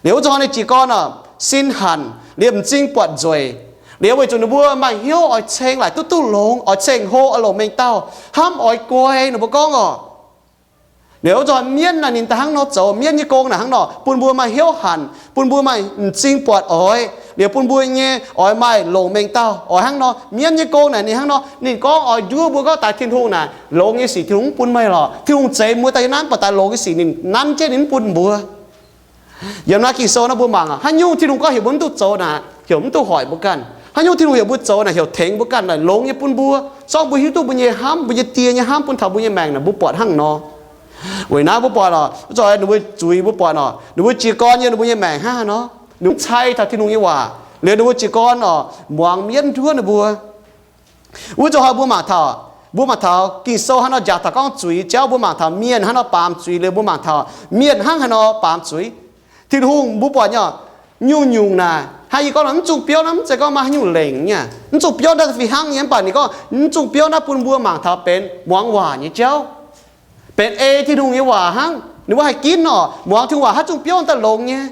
Liuz wuov zuqc hnoi ninh jiez gorn oc, sin hanc liuz m'zing buatc nzueic. Liuz weic zuqc ninh mbuo maaih hnyouv oix ceng laaic duqv duqv longx, oix ceng hlo oix longc mengh dauh, hnamv oix guai ninh mbuo gorngv oc. Liuz wuov zanc mienv naaic ninh daaih hnangv nor zoux, mienv nyei gong naaic hnangv nor bun mbuo maaih hnyouv hanc, bun mbuo maaih m'zing buatc oix, liuz bun mbuo nyei oix maaih longc mengh dauh oix hnangv nor. Mienv nyei gong naaic ninh hnangv nor, ninh gorngv oix nduov mbuo gorngv daaih Tin-Hungh naaic, longx nyei sic Tin-Hungh mv bun meih lorqc. Tin-Hungh zeix mbuo daaih yiem naaiv, mv baac daaih longx nyei sic ninh nanv jienv ninh mv bun mbuo. Yiem naaiv Ging-Sou naaiv mbuo mangc aqv, haaix nyungc Tin-Hungh gorngv heuc mbuo mv duqv zoux naaic, heuc mv duqv hoic mbuo ganh. Haaix nyungc Tin-Hungh heuc mbuo zoux naaic, heuc tengx mbuo ganh naaic, longx nyei bun mbuo, zorngv mbuo hiuv duqv mbuo nyei hnamv, mbuo nyei die nyei hnamv bun taux mbuo nyei maengc naaic, mbuo buatc hnangv nor. Weic naaiv mbuo buatc oc, wuov zanc ninh mbuo zuiz mbuo buatc oc, ninh mbuo jiez gorn yiem ninh mbuo nyei maengc hnangv haaix nor, ninh mbuo cai taux Tin-Hungh nyei waac, liuz ninh mbuo jiez gorn oc, muangx mienv nduov ninh mbuo. Wuov zanc hnoi mbuo mangc taux, mbuo mangc taux Ging-Sou hnangv nor njaaux taux gorngv zuiz jauv, mbuo mangc taux mienh hnangv nor baamz zuiz, liuz mbuo mangc taux mienh hnangv haaix nor baamz zuiz. Tin-Hungh mbuo buatc nyei oc, nyungc-nyungc naaic hnangv yie gorngv nor, mv zungh biouv naaiv mv zeiz gorngv maaih haaix nyungc lengc nyei, mv zungh biouv naaiv fih hnangv nyei, mv baac ninh gorngv mv zungh biouv naaiv bun mbuo mangc taux benx muangx waac nyei jauv, benx ei Tin-Hungh nyei waac hnangv. Ninh mbuo haih ginv oc, muangx Tin-Hungh waac haaix zungh biouv daaih longx nyei.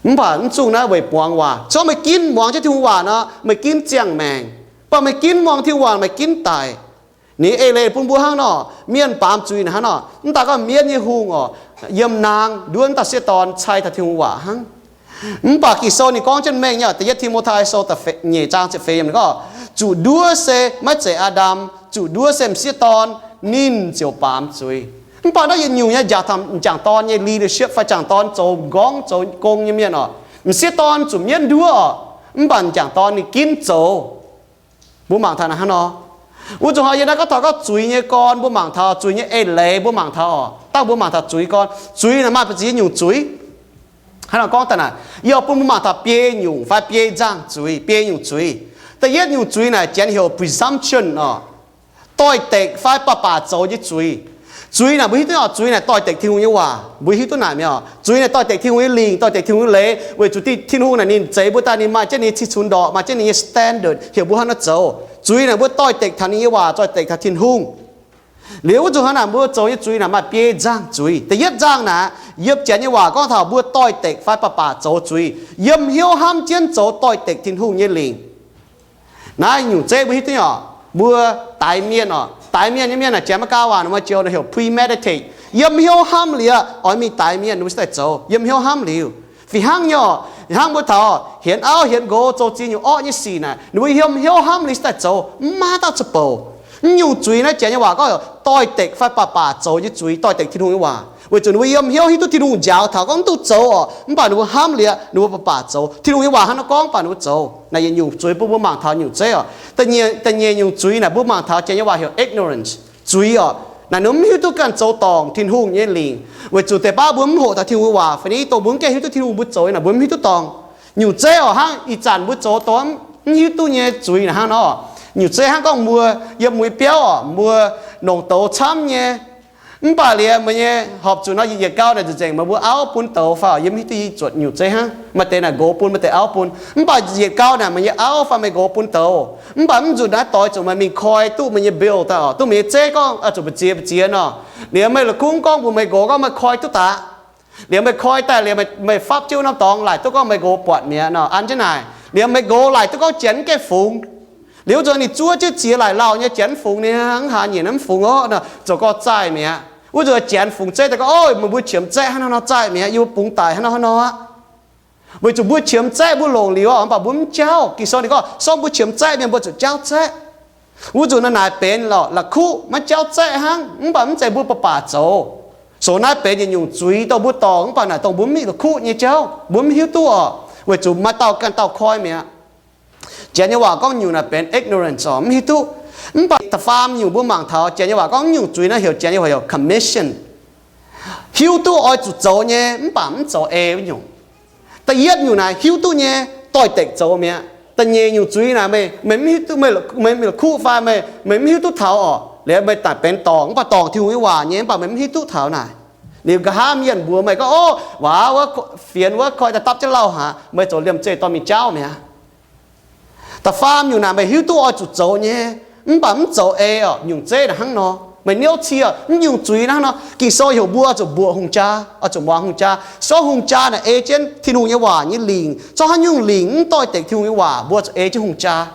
Mv baac mv zungh naaiv weic muangx waac. Zorngv meih ginv muangx jienv Tin-Hungh waac nor, meih ginv ziangh maengc. Mv baac meih ginv muangx Tin-Hungh waac, meih ginv daic. Ninh eix leiz bun mbuo hnangv nor, mienh baamz zuiz naaic hnangv nor, mv daaih gorngv mienv nyei hungh oc, yiem naang nduov mv dauh sieqv dorn cai taux Tin-Hungh waac hnangv. Mv baac Ging-Sou ninh gorngv jienv mengh nyei, Da'yietv Ti^mo^tai Sou nyeic zaang ziepc feix yiemc ninh gorngv, zuqc nduov se maiv zeiz Aa^ndam, zuqc nduov se m'sieqv dorn, ninh ziouc baamz zuiz. Mv baac naaiv yietc nyungc nyei njaaux taux m'jangc dorn nyei leadership fai m'jangc dorn zoux m'nqorngv zoux gong nyei mienh oc. M'sieqv dorn zuqc mienv nduov oc, mv baac m'jangc dorn ninh ginv zoux. Mbuo mangc taux naaic hnangv nor. Wuov zanc hnoi yie naaiv gorngv taux gorngv zuiz nyei gorn, mbuo mangc taux zuiz nyei eix leiz, mbuo mangc taux oc. Dangh mbuo mangc taux zuiz gorn, zuiz naaic maaih ba'ziex nyungc zuiz. Hnangv nor gorngv daaih naaic, yie oix bun mbuo mangc taux biei nyungc fai biei nzangh zuiz, biei nyungc zuiz. Da'yietv nyungc zuiz naaic janx heuc presumption oc, doix-dekc fai baac baac zoux nyei zuiz. Zuiz naaic mbuo hiuv duqv oc, zuiz naaic doix-dekc Tin-Hungh nyei waac, mbuo hiuv duqv naaic mi'aqv oc. Zuiz naaic doix-dekc Tin-Hungh nyei lingc, doix-dekc Tin-Hungh nyei leiz, weic zuqc Tin-Hungh naaic ninh zeix mbuo daaih, ninh maaih jienv ninh nyei cih cunx ndorqc, maaih jienv ninh nyei standard heuc mbuo hnangv nor zoux. Zuiz naaic mbuo doix-dekc taux ninh nyei waac, doix-dekc taux Tin-Hungh. Liuz wuov zanc hnoi naaic mbuo zoux nyei zuiz naaic maaih biei nzangh zuiz. Da'yietv nzangh naaic, yiem janx nyei waac gorngv taux mbuo doix-dekc fai baac baac zoux zuiz, yiem hnyouv hnamv jienv zoux doix-dekc Tin-Hungh nyei lingc. Naaiv nyungc zeiv mbuo hiuv duqv oc, mbuo daix mienh oc, daix mienh nyei mienh naaic janx maiv gaav waac nor, maaih joux naaic heuc premeditate, yiem hnyouv hnamv liuz oix mingh daix mienh, ninh mbuo se daaih zoux yiem hnyouv hnamv liuz. Fih hnangv nyei oc, hnangv mbuo taux hienx auv hienx nqox zoux ziex nyungc orqv nyei sic naaic, ninh mbuo yiem hnyouv hnamv liuz se daaih zoux, mv maaih dauh zuqc bouc. Mv nyungc zuiz naaiv janx nyei waac gorngv heuc doix-dekc fai baac baac zoux nyei zuiz, doix-dekc Tin-Hungh nyei waac, weic zuqc ninh mbuo yiem hnyouv hiuv duqv Tin-Hungh njaaux taux gorngv mv duqv zoux oc, mv baac ninh mbuo hnamv liuz ninh mbuo baac baac zoux. Tin-Hungh nyei waac hnangv nor gorngv, mv baac ninh mbuo zoux. Naaiv yietc nyungc zuiz bun mbuo mangc taux nyungc zeiv oc. Da'nyeic nyungc zuiz naaic mbuo mangc taux janx nyei waac heuc ignorance, zuiz oc. Naaic ninh mbuo mv hiuv duqv ganh zoux dorngc Tin-Hungh nyei lingc, weic zuqc deix baav mbuo mv hoqc taux Tin-Hungh nyei waac, fai ni dongh mbuo mv gaengh hiuv duqv Tin-Hungh mbuo zoux nyei naaic mbuo mv hiuv duqv dorngc. Nyungc zeiv oc, hnangv ih zanc mbuo zoux dongh mv hiuv duqv nyei zuiz naaic hnangv nor. Nyungc zeiv hnangv gorngv mbuo yiem mueiz biauv oc, mbuo nongc douz camv nyei. Mv baac liuz meih nyei horpc zuqc nor yietc gau naaic nzengc meih mbuo auv bun douz fai oc, yie mv hiuv duqv, yie zuotc nyungc zeiv hnangv. Maaih deix naaic nqox bun, maaih deix auv bun. Mv baac yietc gau naaic meih nyei auv fai meih nqox bun douz, mv baac mv zuqc naaiv doix zuqc meih mingh koi duqv meih nyei bill daaih oc, duqv meih nyei zeiv gorngv zuqc mbu'ziex mbu'ziex nor. Liuz meih la'kuqv gorngv mbuox meih nqox gorngv meih koi duqv daaih. Liuz meih koi daaih liuz meih fapv jienv wuov norm dorngx laaic duqv gorngv meih nqox buatc mi'aqv nor, an jienv naaic. Liuz meih nqox laaic duqv gorngv janx mv gaengh fungx. Liuz wuov zanc ninh zuov jienv ziex laaic lauh nyei janx mv fungx, ninh hnangv haaix nyungc mv fungx orqv nor, zoux gorx-zaih mi'aqv. Wuov zanc janx fungx zeiv daaih gorngv, Ov, meih mbuo qiemx zaeqv hnangv nor nor zaeqv mi'aqv, yie mbuo bungx daic hnangv nor hnangv nor aqv. Weic zuqc mbuo qiemx zaeqv mbuo longc liuz oc, mv baac mbuo mv jauv. Ging-Sou ninh gorngv, sorng mbuo qiemx zaeqv mienh mbuo zuqc jauv zaeqv. Wuov zanc naaic naaic benx la'kuqv maiv jauv zaeqv hnangv, mv baac mv zeiz mbuo baac baac zoux. Soux naaiv benx yietc nyungc zuiz dongh mbuo dorngc, mv baac naaic dongh mbuo mv la'kuqv nyei jauv, mbuo mv hiuv duqv oc. Weic zuqc maaih dauh ganh dauh koi mi'aqv. Janx nyei waac gorngv nyungc naaic benx ignorance oc, mv hiuv duqv. Mv baac da'faam nyungc mbuo mangc taux janx nyei waac gorngv nyungc zuiz naaiv heuc, janx nyei waac heuc commission. Hiuv duqv oix zuqc zoux nyei, mv baac mv zoux ei wuov nyungc. Da'yietv nyungc naaic hiuv duqv nyei, doix-dekc zoux mi'aqv. Da'nyeic nyungc zuiz naaic meih, meih mv hiuv duqv, meih, meih la'kuqv fai meih, meih mv hiuv duqv taux oc. Liuz meih daaih benx dorngc, mv baac dorngc Tin-Hungh nyei waac nyei, mv baac meih mv hiuv duqv taux naaic. Liuz nqa'haav mienh mbuox meih gorngv, Ov, waac wuov, fienx wuov koi daaih dapv jienv lauh haic, meih zoux liemh zeih dorh mingh jauv mi'aqv. Da'faam nyungc naaic meih hiuv duqv oix zuqc zoux nyei, mv baac mv zoux ei oc. Nyungc zeiv naaic hnangv nor, meih niouv cie, mv nyungc zuiz naaiv hnangv nor. Ging-Sou heuc mbuo oix zuqc mbuoqc hungh jaa, oix zuqc muangx hungh jaa. Sorng hungh jaa naaic ei jienv Tin-Hungh nyei waac nyei lingc. Zorqv haaix nyungc lingc mv doix-dekc Tin-Hungh nyei waac, mbuo zuqc ei jienv hungh jaa.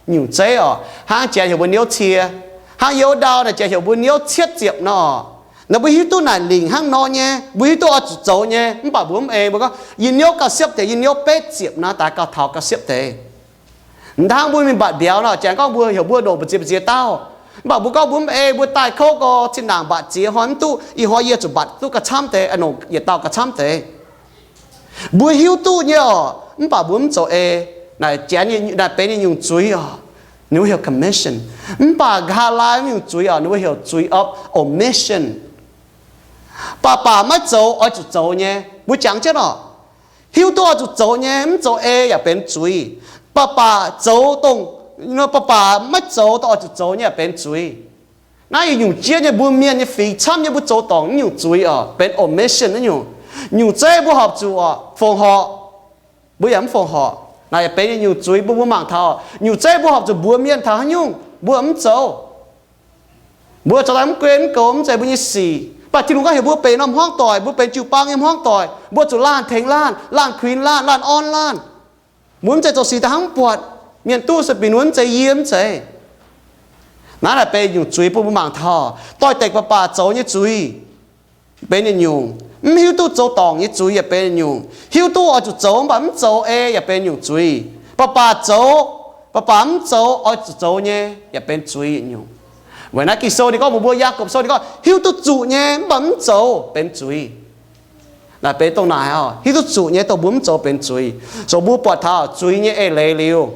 Nyungc zeiv oc, hnangv janx heuc mbuo niouv cie, hnangv yie wuov ndau naaic janx heuc mbuo niouv cietv ziepc nor. Naaiv mbuo hiuv duqv naaic lingc hnangv nor nyei, mbuo hiuv duqv oix zuqc zoux nyei, mv baac mbuo mv ei. Mbuo gorngv yie niouv gauh siepv deix, yie niouv betv ziepc naaiv daaih gauh taux gauh siepv deix. M'dangv mbuo mingh mbatc mbiauz nor, janx gorngv mbuo heuc mbuo nongc mbu'ziex mbu'ziex dauh, mv baac mbuo gorngv mbuo mv ei, mbuo daaih kouv gorx, zinh ndaangc mbatc ziex hnoi mv duqv, ih hnoi yie zuqc mbatc duqv gauh camv deix, nongc yietc dauh gauh camv deix. Mbuo hiuv duqv nyei oc, mv baac mbuo mv zoux ei. Naaic janx, naaic benx yietc nyungc zuiz oc, ninh mbuo heuc commission. Mv baac nqa'haav laai nyungc zuiz oc, ninh mbuo heuc zuiz of omission. Baac baac maiv zoux oix zuqc zoux nyei, mbuo jangx jienv oc. Hiuv duqv oix zuqc zoux nyei, mv zoux ei yaac benx zuiz. Baac baac zoux dongh, baac baac maiv zoux dongh oix zuqc zoux nyei yaac benx zuiz. Naaiv yietc nyungc jieqv nyei, mbuo mienh nyei fingx camv nyei, mbuo zoux dorngc naaiv nyungc zuiz oc, benx omission naaiv nyungc. Nyungc zeiv mbuo horpc zuqc oc, fongc horc, mbuo yaac mv fongc horc. Naaiv yaac benx yietc nyungc zuiz bun mbuo mangc taux. Nyungc zeiv mbuo horpc zuqc mbuox mienh taux haaix nyungc mbuo mv zoux. Mbuo zoux daaih mv gunv mv goux, mv zeiz mbuo nyei sic. Mv baac Tin-Hungh gorngv heuc mbuo benx norm hmuangv doic, mbuo benx jiu-baang nyei hmuangv doic, mbuo zuqc laanh tengx laanh, laanh kuinx laanh, laanh orn laanh. Mbuo mv zeiz zoux sic daaih hnangv mv buatc mienh duqv, se binc wuov mv zeiz yie mv zeiz. Naaiv naaic benx nyungc zuiz bun mbuo mangc taux doix-dekc baac baac zoux nyei zuiz benx yietc nyungc. Mv hiuv duqv zoux dorngc nyei zuiz yaac benx yietc nyungc. Hiuv duqv oix zuqc zoux mv baac mv zoux ei yaac benx nyungc zuiz. Baac baac zoux, baac baac mv zoux oix zuqc zoux nyei yaac benx zuiz yietc nyungc. Weic naaiv Ging-Sou ninh gorngv mbuox mbuo, Yaagorpc Sou ninh gorngv hiuv duqv zuqc nyei mv baac mv zoux benx zuiz. Naaic benx dongh naaic oc, hiuv duqv zuqc nyei dongh mbuo mv zoux benx zuiz. So mbuo buatc taux zuiz nyei eix leiz liuz,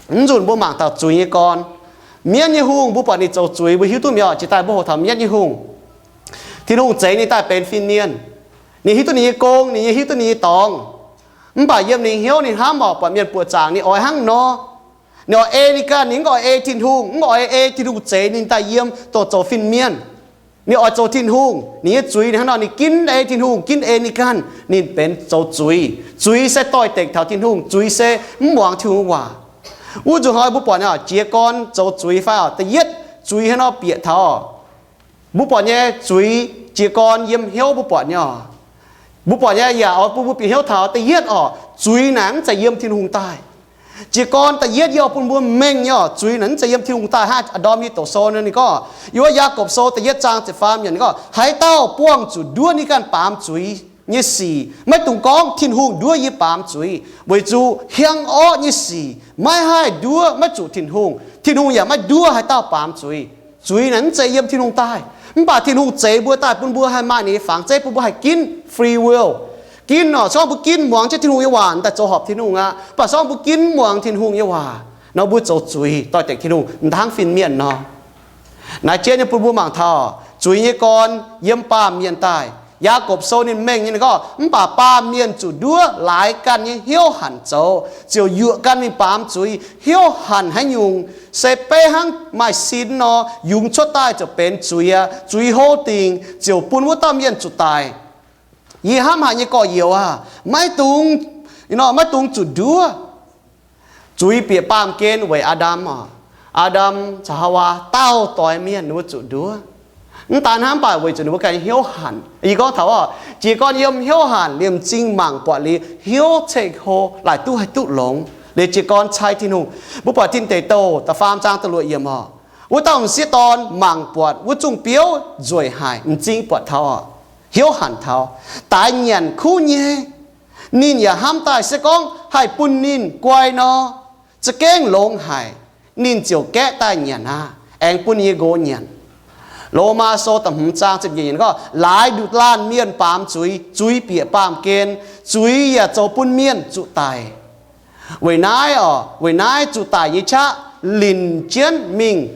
mv nzunc mbuo mangc taux zuiz nyei gorn. Mienv nyei hungh, mbuo buatc ninh zoux zuiz, mbuo hiuv duqv mi'aqv. Jiex daaih mbuo hoqc taux mienv nyei hungh, Tin-Hungh zeix ninh daaih benx fin-mienh. Ninh hiuv duqv ninh nyei gong, ninh nyei hiuv duqv ninh nyei dorngx. Mv baac yiem ninh hnyouv ninh hnamv oc, buatc mienh buoqc zaangc ninh oix hnangv nor. Ninh oix ei ninh ganh, ninh mv oix ei Tin-Hungh, mv oix ei Tin-Hungh zeix ninh daaih yiem dongh zoux fin-mienh. Ninh oix zoux Tin-Hungh, ninh nyei zuiz ninh hnangv nor, ninh ginv ei Tin-Hungh, ginv ei ninh ganh, ninh benx zoux zuiz. Zuiz se doix-dekc taux Tin-Hungh, zuiz se mv muangx Tin-Hungh waac. Wuov nzunc hnoi mbuo buatc jiez gorn zoux zuiz fai oc. Da'yietv zuiz hnangv nor bieqc taux, mbuo buatc nyei zuiz jiez gorn yiem hnyouv mbuo buatc nyei oc. Mbuo buatc nyei yaac oix bun mbuo bieqc hnyouv taux da'yietv oc, zuiz naaic mv zeiz yiem Tin-Hungh daaih. Jiez gorn da'yietv yie oix bun mbuo mengh nyei oc, zuiz naaic mv zeiz yiem Tin-Hungh daaih. Hnangv Aa^ndorm nyei doqc sou ninh gorngv, yiem wuov Yaagorpc Sou da'yietv zaang ziepc faam yiemc ninh gorngv, haaix dauh buangh zuqc nduov ninh ganh baamz zuiz nyei sic, maiv dungx gorngv, Tin-Hungh nduov yie baamz zuiz, weic zuqc hiaang orqv nyei sic maiv haih nduov maiv zuqc Tin-Hungh. Tin-Hungh yaac maiv nduov haaix dauh baamz zuiz. Zuiz naaic mv zeiz yiem Tin-Hungh daaih, mv baac Tin-Hungh zeix mbuo daaih bun mbuo haih maaih ninh nyei fangx zeiv, bun mbuo haih ginv free will. Ginv oc, se gorngv mbuo ginv muangx jienv Tin-Hungh nyei waac daaih zoux horpc Tin-Hungh aqv. Mv baac se gorngv mbuo ginv mv muangx Tin-Hungh nyei waac nor, mbuo zoux zuiz doix-dekc Tin-Hungh, m'dangv fin-mienh nor. Naaiv jien nyei bun mbuo mangc taux zuiz nyei gorn yiem baamh mienh daaih. Yaagorpc Sou ninh mengh nyei ninh gorngv, mv baac baamh mienh zuqc nduov laaix ganh nyei hnyouv hanc zoux, ziouc yuoqc ganh mingh baamz zuiz. Hnyouv hanc haaix nyungc? Se beiv hnangv maaih sin nor, yungz cuotv daaih ziouc benx zuiz aqv. Zuiz hlo dingc ziouc bun wuov dauh mienh zuqc daic. Yie hnamv haic nyei gorx-youz aah, maiv dungx, maiv dungx zuqc nduov. Zuiz bieqc baamh gen weic Aa^ndam oc. Aa^ndam caux Haawaa dauh doix mienh ninh mbuo zuqc nduov. Mv daan hnangv, mv baac weic zuqc ninh mbuo ganh hnyouv hanc. Yie gorngv taux oc, jiez gorn yiem hnyouv hanc liemh m'zing mangc buatc liuz hnyouv ceng-hlo laaic duqv haih duqv longx, liuz jiez gorn cai Tin-Hungh. Mbuo buatc Tin Deic Douh da'faam zaang da'luoqc yiemc oc. Wuov dauh m'sieqv dorn mangc buatc wuov zungh biouv nzueic haic, m'zing buatc taux oc, hnyouv hanc taux, daaix nyanc kuv nyei. Ninh yaac hnamv daaih se gorngv haih bun ninh guai nor, za'gengh longx haic, ninh ziouc gaeqv daaih nyanc aqv, aengx bun ninh nyei nqox nyanc. Lomaa Sou da'hmz zaang ziepc nyeic yiemc gorngv, laaix nduqc laanh mienh baamz zuiz, zuiz bieqc baamh gen, zuiz yaac zoux bun mienh zuqc daic. Weic naaiv oc, weic naaiv zuqc daic nyei qaqv linc jienv mingh,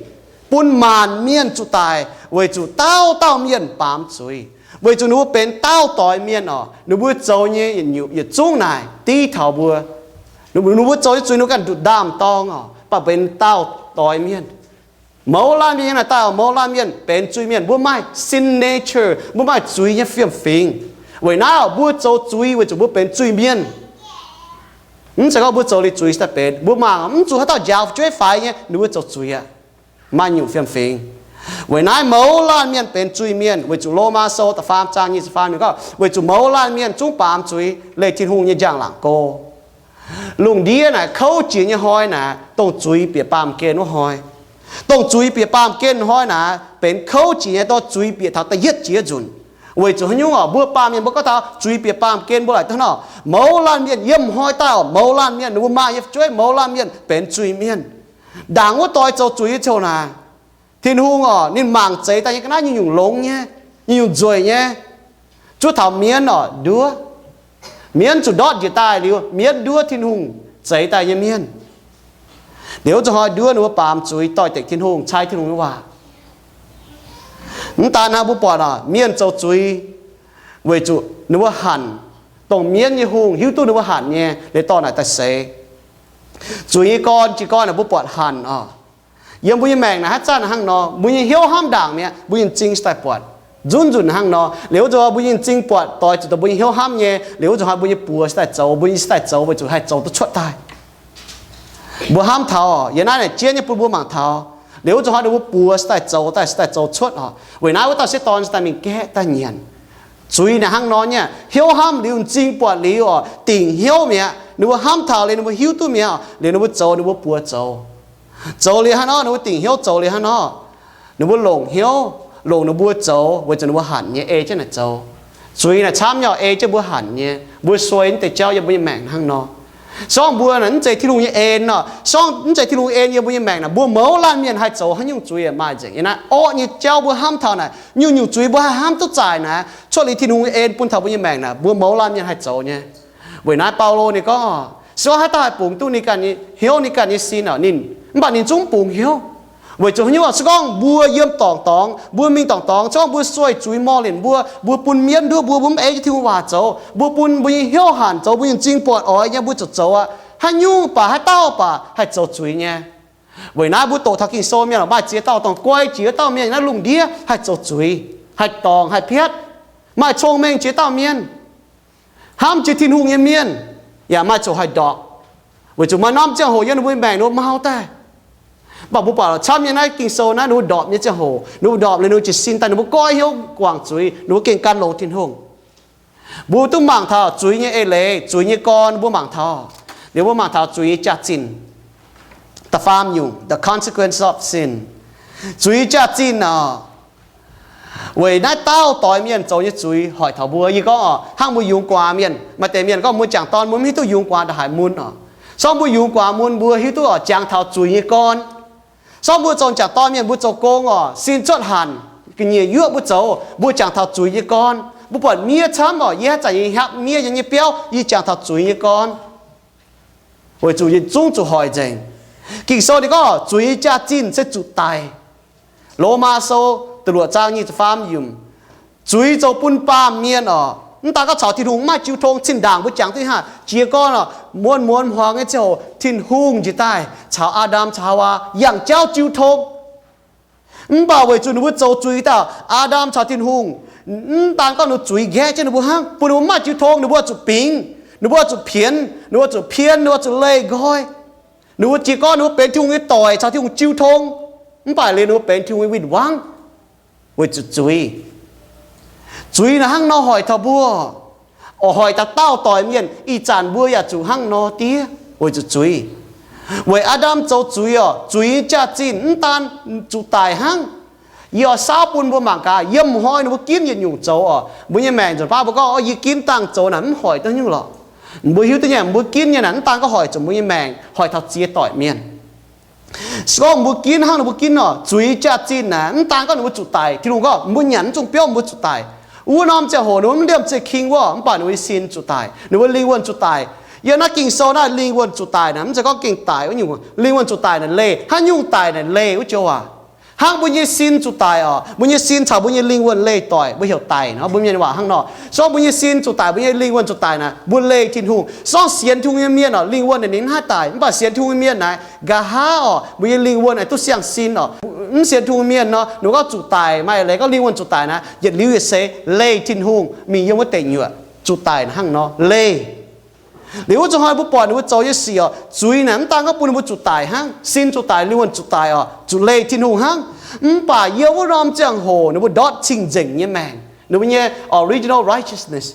bun maanc mienh zuqc daic, weic zuqc dauh dauh mienh baamz zuiz. Weic zuqc ninh mbuo benx dauh doix mienh oc, ninh mbuo zoux nyei yietc zungv naaic div taux mbuo. Ninh mbuo zoux nyei zuiz ninh mbuo ganh nduqc ndaamv-dorng oc, mv baac benx dauh doix mienh. Mouz laanh mienh nyei naaic daaih oc, mouz laanh mienh benx zuiz-mienh. Mbuo maaih sin nature, mbuo maaih zuiz nyei fiem-fingx. Weic naaiv oc, mbuo zoux zuiz weic zuqc mbuo benx zuiz-mienh. Mv zeiz gorngv mbuo zoux liuz zuiz daaih benx. Mbuo mangc mv zuqc haaix dauh njaaux fu'jueiv faix nyei, ninh mbuo zoux zuiz aqv. Maaih nyungc fiem-fingx. Weic naaiv mouz laanh mienh benx zuiz-mienh, weic zuqc Lomaa Sou da'faam zaang nyic ziepc faam yiemc gorngv, weic zuqc mouz laanh mienh zungv baamz zuiz leih Tin-Hungh nyei njang-laangc go. Lungh ndiev naaic kouv jiex nyei hnoi naaic, dongh zuiz bieqc baamh gen wuov hnoi. Dongh zuiz bieqc baamh gen hnoi naaic benx kouv jiex nyei, dongh zuiz bieqc taux da'yietv jiex nzunc. Weic zuqc haaix nyungc orqc? Mbuo baamh mienh mbuo gorngv taux zuiz bieqc baamh gen, mbuo laaic daaih nor, mouz laanh mienh yiem hnoi daaih orqc, mouz laanh mienh ninh mbuo maaih nyei fu'jueiv, mouz laanh mienh benx zuiz-mienh. Ndaangc wuov doix zoux zuiz nyei ziangh hoc naaic, Tin-Hungh orqc, ninh mangc zeix daaih nyei ga'naaiv nyungc-nyungc longx nyei, nyungc-nyungc nzueic nyei. Zuov taux mienv orqc, nduov. Mienv zuqc ndortv njiec daaih liuz, mienv nduov Tin-Hungh zeix daaih nyei mienh. Liuz wuov zuqc hnoi nduov ninh mbuo baamz zuiz doix-dekc Tin-Hungh, cai Tin-Hungh nyei waac. Mv daan hnangv, mbuo buatc orqc, mienh zoux zuiz weic zuqc ninh mbuo hanc, dongh mienv nyei hungh hiuv duqv ninh mbuo hanc nyei, liuz dorh naaic daaih seix. Zuiz nyei gorn, jiez gorn naaic mbuo buatc hanc orqc. Yiem mbuo nyei maengc naaic haaix zanc hnangv nor, mbuo nyei hnyouv hnamv ndaangc mi'aqv, mbuo nyei m'zing se daaih buatc nzunc nzunc hnangv nor. Liuz wuov zuqc mbuo nyei m'zing buatc doix zuqc dongh mbuo nyei hnyouv hnamv nyei, liuz wuov zuqc hnoi mbuo nyei buoz se daaih zoux, mbuo nyei se daaih zoux weic zuqc haih zoux duqv cuotv daaih. Mbuo hnamv taux, yiem naaiv naaic jienv nyei bun mbuo mangc taux. Liuz wuov zuqc hnoi ninh mbuo buoz se daaih zoux daaih, se daaih zoux cuotv orqc. Weic naaiv wuov dauh sieqv dorn se daaih mingh gaeqv daaih nyanc. Zuiz naaic hnangv nor nyei, hnyouv hnamv liuz, m'zing buatc liuz orqc, dingc hnyouv mi'aqv. Ninh mbuo hnamv taux liuz, ninh mbuo hiuv duqv mi'aqv, liuz ninh mbuo zoux ninh mbuo buoz zoux. Zoux liuz hnangv nor, ninh mbuo dingc hnyouv zoux liuz hnangv nor, ninh mbuo longc hnyouv, longc ninh mbuo zoux weic zuqc ninh mbuo hanc nyei ei jienv naaic zoux. Zuiz naaic camv nyei, ei jienv mbuo hanc nyei. Mbuo suei naaiv deix jauv yiem mbuo nyei maengc hnangv nor. Sorngv mbuo naaic mv zeiz Tin-Hungh nyei en nor, sorngv mv zeiz Tin-Hungh en yiem mbuo nyei maengc naaic, mbuo mouz laanh mienh haih zoux haaix nyungc zuiz yaac maaih nzengc. Yiem naaiv orqv nyei jauv mbuo hnamv taux naaic, nyungc-nyungc zuiz mbuo haih hnamv duqv zaaic naaic, cuotv liuz Tin-Hungh nyei en bun taux mbuo nyei maengc naaic, mbuo mouz laanh mienh haih zoux nyei. Weic naaiv Baulo ninh gorngv, se gorngv haaix dauh haih bungx duqv ninh ganh nyei hnyouv, ninh ganh nyei sin orqc, ninh, mv baac ninh zungv mv bungx hnyouv. Weic zuqc haaix nyungc orqc? Se gorngv mbuo yiem dorngc dorngx, mbuo mingh dorngc dorngx, se gorngv mbuo sueih zuiz mor lienc mbuo, mbuo bun mienv nduov mbuo, mbuo mv ei jienv Tin-Hungh waac zoux, mbuo bun mbuo nyei hnyouv hanc zoux, mbuo nyei m'zing buatc oix nyei, mbuo zuqc zoux aqv. Haaix nyungc baac haaix dauh baac haih zoux zuiz nyei. Weic naaiv mbuo doqc taux Ging-Sou mienh maaih ziex dauh dongh guai jiex dauh mienh naaiv lungh ndiev haih zoux zuiz, haih dorngc, haih piatv, maaih cong-mengh jiex dauh mienh, hnamv jiex Tin-Hungh nyei mienh, yaac maaih ziouc haih ndorpc, weic zuqc maaih norm ziangh hoc yiem ninh mbuo maengc ninh mbuo mau daaih. Mv baac mbuo buatc camv nyei naaiv Ging-Sou naaiv, ninh mbuo ndorpc nyei ziangh hoc, ninh mbuo ndorpc liuz ninh mbuo jiez sin daaih, ninh mbuo goiv hnyouv guangc zuiz, ninh mbuo gengh gan longx Tin-Hungh. Mbuo duqv mangc taux zuiz nyei eix leiz, zuiz nyei gorn, mbuo mangc taux, liuz mbuo mangc taux zuiz nyei jaax-zinh. Da'faam nyungc, the consequence of sin. Zuiz jaax-zinh orqc, weic naaiv dauh doix mienh zoux nyei zuiz hoic taux mbuo. Yie gorngv orqc, hnangv mbuo yungz guaax mienh, maaih deix mienh gorngv mbuo jangc dorn mbuo mv hiuv duqv yungz guaax ndongc haaix mun orqc. Sorngv mbuo yungz guaax mun mbuo hiuv duqv orqc, jangx taux zuiz nyei gorn. Sorngv mbuo zoux jangc dorn mienh mbuo zoux gong orqc, sin cuotv hanc, ga'nyiec yuoqv mbuo zoux, mbuo jangx taux zuiz nyei gorn. Mbuo buatc miev camv orqc, yie haaix zanc yie hnyapv miev yiem nyei biauv, yie jangx taux zuiz nyei gorn. Weic zuqc yietc zungv zuqc hoic nzengc. Ging-Sou ninh gorngv zuiz jaax-zinh se zuqc daic. Lomaa Sou da'luoqc zaang nyic ziepc faam yiemc, zuiz zoux bun baamh mienh orqc, mv daan gorngv caux Tin-Hungh maiv jiu tong, zinh ndaangc mbuo jangx duqv hnangv jiez gorn orqc, muonz-muonz hmuangx nyei ziangh hoc Tin-Hungh njiec daaih caux Aa^ndam caux Haawaa yangh jauv jiu tong. Mv baac weic zuqc ninh mbuo zoux zuiz daaih, Aa^ndam caux Tin-Hungh, mv daan gorngv ninh mbuo zuiz nqaeqv jienv ninh mbuo hnangv, bun ninh mbuo maiv jiu tong, ninh mbuo zuqc bingx, ninh mbuo zuqc pienx, ninh mbuo zuqc pien, ninh mbuo zuqc leih nqoi. Ninh mbuo jiez gorn ninh mbuo benx Tin-Hungh nyei doic caux Tin-Hungh jiu tong, mv baac liuz ninh mbuo benx Tin-Hungh nyei win-wangv weic zuqc zuiz. Zuiz naaic hnangv nor hoic taux mbuo, oix hoic dauh dauh doic mienh, ih zanc mbuo yaac zuqc hnangv nor diev weic zuqc zuiz. Weic Aa^ndam zoux zuiz orqc, zuiz nyei jaax-zinh mv daan zuqc daic hnangv. Yie oix saauv bun mbuo mangc gaax, yiem hnoi ninh mbuo ginv yietc nyungc zoux orqc, mbuo nyei maengc nzunc baav mbuo gorngv, o, yie ginv dangh zoux naaic mv hoic duqv nyungc lorqc. Mbuo hiuv duqv nyei, mbuo ginv nyei naaic mv daan gorngv hoic zuqc mbuo nyei maengc, hoic taux ziex doic mienh. Se gorngv mbuo ginv hnangv ninh mbuo ginv orqc, zuiz jaax-zinh naaic, mv daan gorngv ninh mbuo zuqc daic, Tin-Hungh gorngv mbuo nyanc mv zungh biauv mbuo zuqc daic. Wuov norm ziangh hoc ninh mbuo mv liemh ziec king wuov, mv baac ninh mbuo nyei sin zuqc daic, ninh mbuo lingh wuonh zuqc daic. Yiem naaiv Ging-Sou naaiv lingh wuonh zuqc daic naaic, mv zeiz gorngv gengh daic wuov nyungc. Lingh wuonh zuqc daic naaic leih, haaix nyungc daic naaic leih wuov joux aac? Hnangv mbuo nyei sin zuqc daic orqc, mbuo nyei sin caux mbuo nyei lingh wuonh leih doic, mbuo heuc daic nor, mbuo mienh waac hnangv nor. Se gorngv mbuo nyei sin zuqc daic, mbuo nyei lingh wuonh zuqc daic naaic, mbuo leih Tin-Hungh. Se gorngv sienx Tin-Hungh nyei mienh orqc, lingh wuonh ninh mv haih daic, mv baac sienx Tin-Hungh nyei mienh naaic, nqa'haav orqc, mbuo nyei lingh wuonh aengx duqv siang-sin orqc. Mv sienx Tin-Hungh mienh nor, ninh gorngv zuqc daic, maaih leiz gorngv lingh wuonh zuqc daic naaic, yietc liuz yietc seix leih Tin-Hungh mingh yiem wuov deic nyuoqc, zuqc daic hnangv nor leih. Liuz wuov zuqc hnoi mbuo buatc ninh mbuo zoux nyei sic orqc, zuiz naaic mv daan gorngv bun ninh mbuo zuqc daic hnangv, sin zuqc daic, lingh wuonh zuqc daic orqc, zuqc leih Tin-Hungh hnangv. Mv baac yiem wuov norm ziangh hoc ninh mbuo ndortv cing-nzengc nyei maengc, ninh mbuo nyei original righteousness.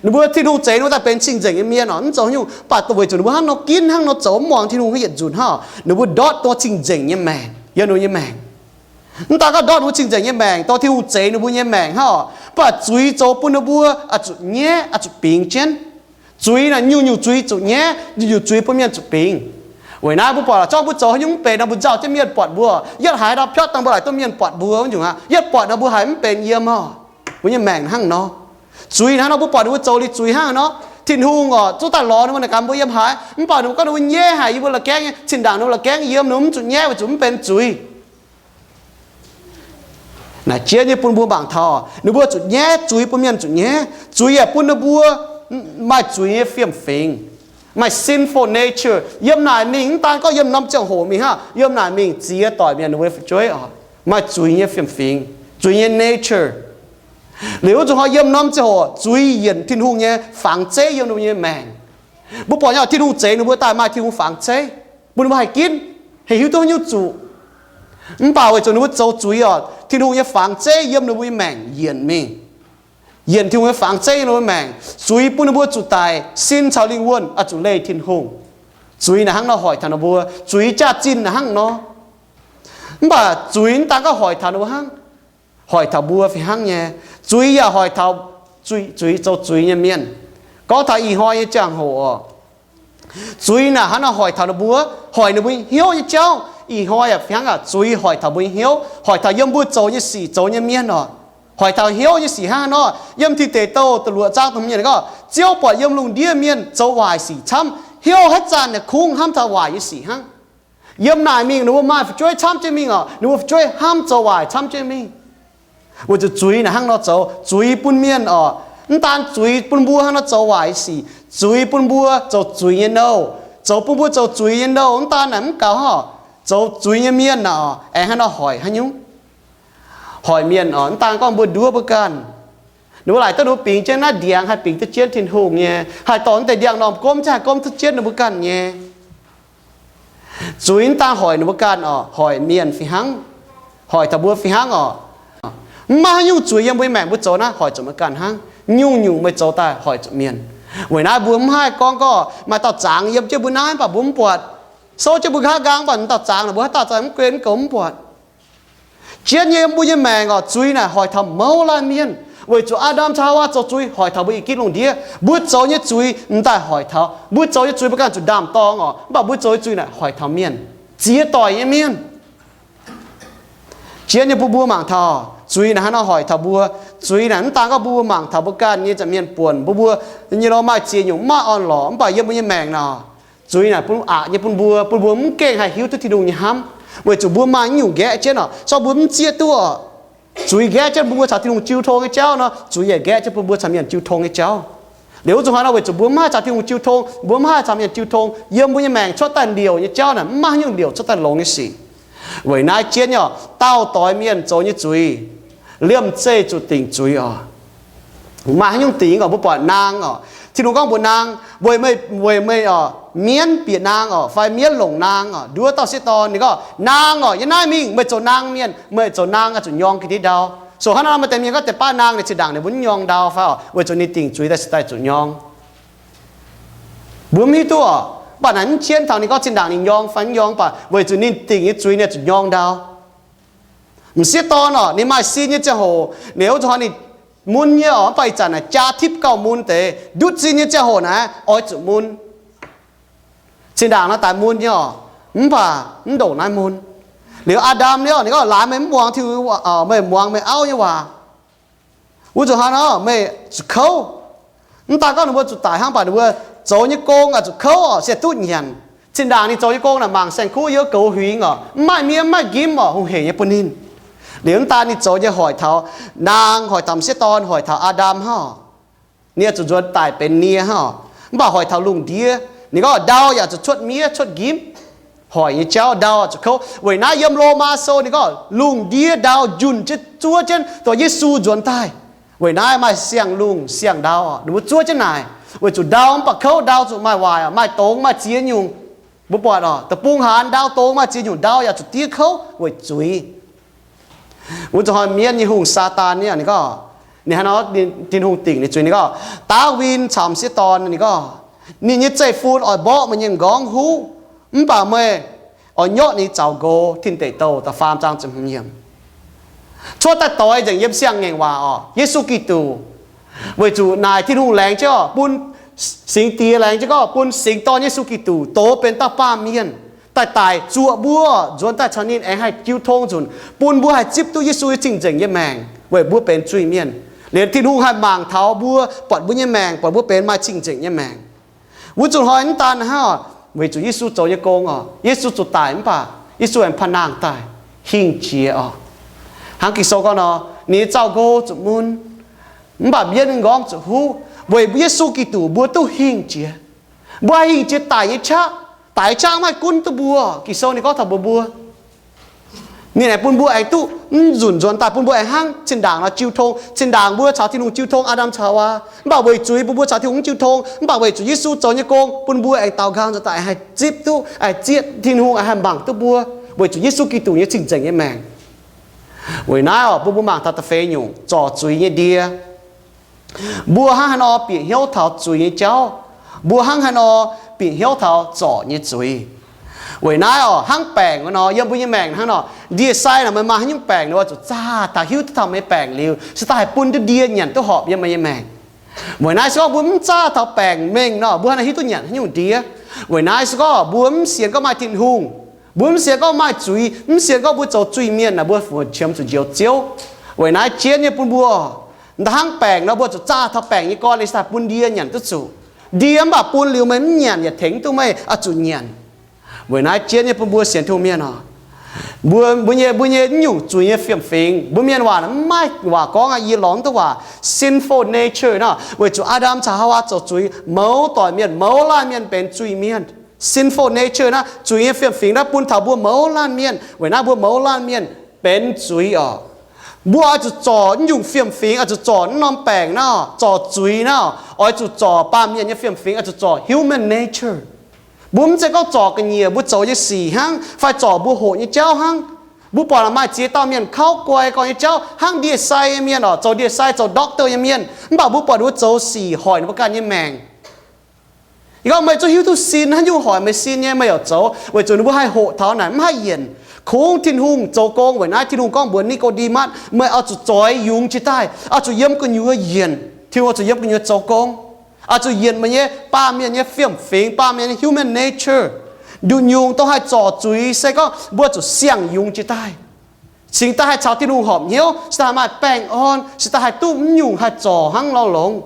Ninh mbuo Tin-Hungh zeix ninh mbuo daaih benx cing-nzengc nyei mienh orqc, mv zoux nyungc, mv baac weic zuqc ninh mbuo hnangv nor ginv, hnangv nor zoux, mv muangx Tin-Hungh hnangv yietc nzunc hnangv, ninh mbuo ndortv dongh cing-nzengc nyei maengc. yiem ninh mbuo nyei maengc. Mv daan gorngv ndortv ninh mbuo cing-nzengc nyei maengc, dorh Tin-Hungh zeix ninh mbuo nyei maengc hnangv oc, mv baac zuiz zoux bun ninh mbuo oix zuqc nyaiv, oix zuqc bingx jienv. Zuiz naaic nyungc-nyungc zuiz zuqc nyaiv, nyungc-nyungc zuiz bun mienh zuqc bingx. Weic naaiv mbuo buatc zorqv mbuo zoux haaix nyungc mv benx nor, mbuo nzauh jienv mienh buatc mbuo. Yietv haiz ndau piotv dangh mbuo laaic duqv mienh buatc mbuo wuov nyungc aqv. Yietv buatc nor mbuo haiz mv benx yiem oc, mbuo nyei maengc hnangv nor. Zuiz hnangv nor mbuo buatc ninh mbuo zoux liuz zuiz hnangv nor, Tin-Hungh oc, zuqc daaih lorz ninh mbuo naaic gaax mbuo yiem haaix, mv baac ninh mbuo gorngv ninh mbuo nyaiv haic, yie mbuo la'gaengv nyei, zinh ndaangc ninh mbuo la'gaengv yiem, ninh mbuo mv zuqc nyaiv weic zuqc mv benx zuiz. Naaic jienv nyei bun mbuo mangc taux ninh mbuo zuqc nyaiv, zuiz bun mienh zuqc nyaiv. Zuiz yaac bun ninh mbuo maaih zuiz nyei fiem-fingx, maaih sinful nature yiem naaic mingh. Mv daan gorngv yiem norm ziangh hoc mingh hnangv, yiem naaic mingh ziex doic mienh ninh mbuo fu'jueiv oc, maaih zuiz nyei fiem-fingx, zuiz nyei nature. Liuz wuov zuqc hnoi yiem norm ziangh hoc zuiz yienc Tin-Hungh nyei fangx zeiv yiem ninh mbuo nyei maengc. Mbuo buatc nyei oc, Tin-Hungh zeix ninh mbuo daaih maaih Tin-Hungh fangx zeiv bun ninh mbuo haih ginv, haih hiuv duqv haaix nyungc zuqc. Mv baac weic zuqc ninh mbuo zoux zuiz oc, Tin-Hungh nyei fangx zeiv yiem ninh mbuo nyei maengc yienc mingh. Yienc Tin-Hungh nyei fangx zeiv yiem ninh mbuo maengc, zuiz bun ninh mbuo zuqc daic sin caux lingh wuonh oix zuqc leih Tin-Hungh. Zuiz naaic hnangv nor hoic taux ninh mbuo, zuiz jaax-zinh naaic hnangv nor. Mv baac zuiz mv daan gorngv hoic taux ninh mbuo hnangv, hoic taux mbuo fih hnangv nyei. Zuiz yaac hoic taux zuiz, zoux zuiz nyei mienh. Gorngv taux ih hnoi nyei ziangh hoc oc, zuiz naaic hnangv nor hoic taux ninh mbuo, hoic ninh mbuo hnyouv nyei jauv. Ih hnoi yaac fih hnangv aqv, zuiz hoic taux mbuo nyei hnyouv, hoic taux yiem mbuo zoux nyei sic, zoux nyei mienh oc. Hoic taux hnyouv nyei sic hnangv nor, yiem Tin Deic Douh da'luoqc zaang dongh mienh gorngv, Ziouv buatc yiem lungh ndiev mienh zoux waaic sic camv, hnyouv haaix zanc yaac kungx hnamv taux waaic nyei sic hnangv. Yiem naaic mingh ninh mbuo maaih fu'jueiv camv jienv mingh oc, ninh mbuo fu'jueiv hnamv zoux waaic camv jienv mingh. Weic zuqc zuiz naaic hnangv nor zoux, zuiz bun mienh oc, mv daan zuiz bun mbuo hnangv nor zoux waaic sic, zuiz bun mbuo zoux zuiz nyei nouh, zoux bun mbuo zoux zuiz nyei nouh. Mv daan naaic mv gaux oc, zoux zuiz nyei mienh naaic oc, aengx hnangv nor hoic haaix nyungc? Hoic mienh oc, mv daan gorngv mbuo nduov mbuo ganh, ninh mbuo laaic duqv ninh mbuo bingx jienv naaiv ndiangx haih bingx duqv jienv Tin-Hungh nyei, haih dorh naaiv deix ndiangx-normh gomv jienv haih gomv duqv jienv ninh mbuo ganh nyei. Zuiz mv daan hoic ninh mbuo ganh oc, hoic mienh fih hnangv, hoic taux mbuo fih hnangv oc. Mv maaih haaix nyungc zuiz yiem mbuo nyei maengc mbuo zoux naaiv hoic zuqc meih ganh hnangv. Nyungc-nyungc meih zoux daaih hoic zuqc mienh. Weic naaiv mbuo mv haih gorngv gorngv maaih dauh zangx yiem jienv mbuo naaiv mv baac mbuo mv buatc, souv jienv mbuo nqa'haav nqaang mv baac dauh zangx naaic mbuo haaix dauh zangx mv gunv mv goux mv buatc. Jienv nyei yiem mbuo nyei maengc oc, zuiz naaic hoic taux mouz laanh mienh. Weic zuqc Aa^ndam caux Haawaa zoux zuiz hoic taux mbuo i gitv lungh ndiev. Mbuo zoux nyei zuiz m'daaih hoic taux, mbuo zoux nyei zuiz mbuo ganh zuqc ndaam-dorng oc, mv baac mbuo zoux nyei zuiz naaic hoic taux mienh, ziex doic nyei mienh. Jienv nyei bun mbuo mangc taux zuiz naaic hnangv nor hoic taux mbuo. Zuiz naaic mv daan gorngv mbuo mangc taux mbuo ganh nyei nza'hmien buonc, mbuo, mbuo nyei lorz maaih ziex nyungc mv maaih orn-lorqc, mv baac yiem mbuo nyei maengc naaic zuiz naaic bun aqc nyei bun mbuo, bun mbuo mv gengh haih hiuv duqv Tin-Hungh nyei hnamv, weic zuqc mbuo maaih nyungc nqaeqv jienv oc, se gorngv mbuo mv zieqv duqv oc, zuiz nqaeqv jienv bun mbuo caux Tin-Hungh jiu tong nyei jauv nor, zuiz yaac nqaeqv jienv bun mbuo caux mienh jiu tong nyei jauv. Liuz wuov zuqc hnoi nor, weic zuqc mbuo mv haih caux Tin-Hungh jiu tong, mbuo mv haih caux mienh jiu tong, yiem mbuo nyei maengc cuotv daaih liouc nyei jauv naaic mv maaih haaix nyungc liouc cuotv daaih longx nyei sic. Weic naaiv jienv nyei oc, dauh doix mienh zoux nyei zuiz, liemh zeih zuqc dingc zuiz oc. Maaih haaix nyungc dingc oc? Mbuo buatc naang oc. Tin-Hungh gorngv mbuox naang, weic meih, weic meih oc, mienv bieqc naang oc, fai mienv longc naang oc, nduov dauh sieqv dorn. Ninh gorngv, naang oc, yiem naaiv mingh, meih zoux naang mienh, meih zoux naang oix zuqc nyorng ga'ndiev ndau. So hnangv naaiv maaih deix mienh gorngv deix baav naang ninh zinh ndaangc ninh mbuo mv nyorng ndau fai oc, weic zuqc ninh dingc zuiz daaih ziouc nyorng. Mbuo mv hiuv duqv oc, mv baac naaic mv jienv taux ninh gorngv zinh ndaangc ninh nyorng fai mv nyorng, mv baac weic zuqc ninh dingc nyei zuiz ninh zuqc nyorng ndau. M'sieqv dorn oc, ninh maaih sin nyei ziangh hoc, ninh wuov zuqc hnoi ninh mun nyei oc, mv baac ih zanc naaic jaa tipv gauh mun deix. Ndutv sin nyei ziangh hoc naaic oix zuqc mun. Zinh ndaangc nor daaih mun nyei oc, mv baac mv ndongc naaiv mun. Liuz Aa^ndam nyei oc, ninh gorngv, laaix meih mv muangx Tin-Hungh, meih muangx meih auv nyei waac, wuov zuqc hnangv nor meih zuqc kouv. Mv daan gorngv ninh mbuo zuqc daic hnangv, mv baac ninh mbuo zoux nyei gong oix zuqc kouv oc, se duqv nyanc. Zinh ndaangc ninh zoux nyei gong naaic mangc saeng-kuv yiem goux huingx oc, mv maaih miev mv maaih njimv oc, hungh heic nyei bun ninh. Liuz mv daan ninh zoux nyei hoic taux naang, hoic taux m'sieqv dorn, hoic taux Aa^ndam hnangv oc. Nie zuqc nzuonx daic benx nie hnangv oc. Mv baac hoic taux lungh ndiev, ninh gorngv ndau yaac zuqc cuotv miev cuotv njimv. Hoic nyei jauv ndau zuqc kouv. Weic naaiv yiem Lomaa Sou ninh gorngv lungh ndiev ndau njunh jienv zuov jienv dongh Yesu nzuonx daaih. Weic naaiv maaih siang-lungh siang-ndau, ninh mbuo zuov jienv naaic. Weic zuqc ndau mv baac kouv, ndau zuqc maaih waaic, maaih dongz maaih ziex nyungc. Mbuo buatc oc, deic-bung hnaangx ndau dongz maaih ziex nyungc, ndau yaac zuqc diev kouv weic zuiz. Wuov zuqc hnoi mienv nyei hungh, Saadaan, ninh gorngv, ninh hnangv nor, Tin-Hungh dingc ninh zuiz, ninh gorngv, Ndaawitv caux m'sieqv dorn, ninh gorngv, ninh nyei zeiv-fun oix mborqv meih nyei m'nqorngv huv, mv baac meih oix nyorqv ninh zaux nqox. Tin Deic Douh da'faam zaang ziepc hmz yiemc. Cuotv daaih doix nzengc yiem siang-ngaengc waac orqc, Yesu Giduc. Weic zuqc naaic Tin-Hungh laengz jienv orqc, bun Singx Diex laengz jienv gorngv bun Singx Dorn Yesu Giduc doz benx dauh baamh mienh daaih daic zuoqc mbuo, nzuonx daaih caux ninh aengx haih jiu tong nzunc, bun mbuo haih zipv duqv Yesu nyei cing-nzengc nyei maengc weic mbuo benx zuiz-mienh. Liuz Tin-Hungh haih mangc taux mbuo, buatc mbuo nyei maengc, buatc mbuo benx maaih cing-nzengc nyei maengc. Wuov zuqc hnoi mv daan hnangv, weic zuqc Yesu zoux nyei gong orqc, Yesu zuqc daic mv baac Yesu aengx pa'nangh daaih hingh jiex orqc. Hnangv Ging-Sou gorngv nor, ninh nyei zaux nqox zuqc mun, mv baac mbienv nqorngv zuqc huv. Weic Yesu Giduc mbuo duqv hingh jiex. Mbuo haih hingh jiex daic nyei qaqv. Daic nyei qaqv mv haih gunv duqv mbuo. Ging-Sou ninh gorngv taux mbuox mbuo, ninh aengx bun mbuo aengx duqv mv nzunc nzuonx daaih, bun mbuo aengx hnangv zinh ndaangc nor jiu tong. Zinh ndaangc mbuo caux Tin-Hungh jiu tong, Aa^ndam caux Haawaa. Mv baac weic zuiz bun mbuo caux Tin-Hungh jiu tong, mv baac weic zuqc Yesu zoux nyei gong bun mbuo aengx daaux nqaang nzuonx daaih, aengx haih zipv duqv, aengx zieqv Tin-Hungh aengx haih mangc duqv mbuo, weic zuqc Yesu Giduc nyei cing-nzengc nyei maengc. Weic naaiv orqc, bun mbuo mangc taux da'feix nyungc, zorc zuiz nyei ndie. Mbuo hnangv haaix nor bieqc hnyouv taux zuiz nyei jauv? Mbuo hnangv haaix nor bieqc hnyouv taux zorc nyei zuiz? Weic naaiv orqc, hnangv baengc nor, yiem mbuo nyei maengc hnangv nor, ndie-sai naaic meih maaih haaix nyungc baengc nor, oix zuqc zaah taux hiuv duqv taux meih baengc liuz, se daaih haih bun duqv ndie nyanc duqv horpc yiem meih nyei maengc. Weic naaiv se gorngv mbuo mv zaah taux baengc mengh nor, mbuo hnangv haaix nor hiuv duqv nyanc haaix nyungc ndie? Weic naaiv se gorngv mbuo mv sienx gorngv maaih Tin-Hungh, mbuo mv sienx gorngv maaih zuiz, mv sienx gorngv mbuo zoux zuiz-mienh naaic, mbuo fu'jueiv qiemx zuqc njoux Ziouv. Weic naaiv jienv nyei bun mbuo, hnangv baengc nor, mbuo zuqc zaah taux baengc nyei gorn, se daaih bun ndie nyanc duqv zuqc. Ndie mv baac bun liuz meih mv nyanc yaac tengx duqv meih oix zuqc nyanc. Weic naaiv jienv nyei bun mbuo sienx Tin-Hungh mienh orqc, mbuo, mbuo nyei, mbuo nyei naaiv nyungc zuiz nyei fiem-fingx, mbuo mienh waac mv maaih waac gorngv aqv, yie lorz duqv waac sinful nature nor, weic zuqc Aa^ndam caux Haawaa zoux zuiz, mouz doic mienh, mouz laanh mienh benx zuiz-mienh. Sinful nature naaiv, zuiz nyei fiem-fingx naaiv bun taux mbuo mouz laanh mienh. Weic naaiv mbuo mouz laanh mienh benx zuiz orqc. Mbuo oix zuqc zorc naaiv nyungc fiem-fingx, oix zuqc zorc naaiv norm baengc naaiv, zorc zuiz naaiv, oix zuqc zorc baamh mienh nyei fiem-fingx, oix zuqc zorc human nature. Mbuo mv zeiz gorngv zorc ga'nyiec mbuo zoux nyei sic hnangv, fai zorc mbuo hoqc nyei jauv hnangv. Mbuo buatc maaih ziex dauh mienh kauv guai gorx nyei jauv hnangv ndie-sai nyei mienh orqc, zoux ndie-sai, zoux doctor nyei mienh, mv baac mbuo buatc ninh mbuo zoux sic hoic ninh mbuo ganh nyei maengc. Yie gorngv meih zungv hiuv duqv sin haaix nyungc hoic meih sin nyei, meih yaac zoux, weic zuqc ninh mbuo haih hoqc taux naaic mv haih yienc. Kungx Tin-Hungh zoux gong. Weic naaiv Tin-Hungh gorngv mbuox Ni^ko^nde^matv, meih oix zuqc zoix yungz jiex daaih, oix zuqc yiem gu'nyuoz yienc. Tin-Hungh oix zuqc yiem gu'nyuoz zoux gong, oix zuqc yienc meih nyei baamh mienh nyei fiem-fingx, baamh mienh nyei human nature. Nduqc nyungc dongh haih zorc zuiz se gorngv mbuo zuqc siang-yungz jiex daaih, cingx daaih haih caux Tin-Hungh horpc hnyouv, cingx daaih haih maaih baengh orn, cingx daaih haih duqv mv nyungc haih zorc hnangv nor longx.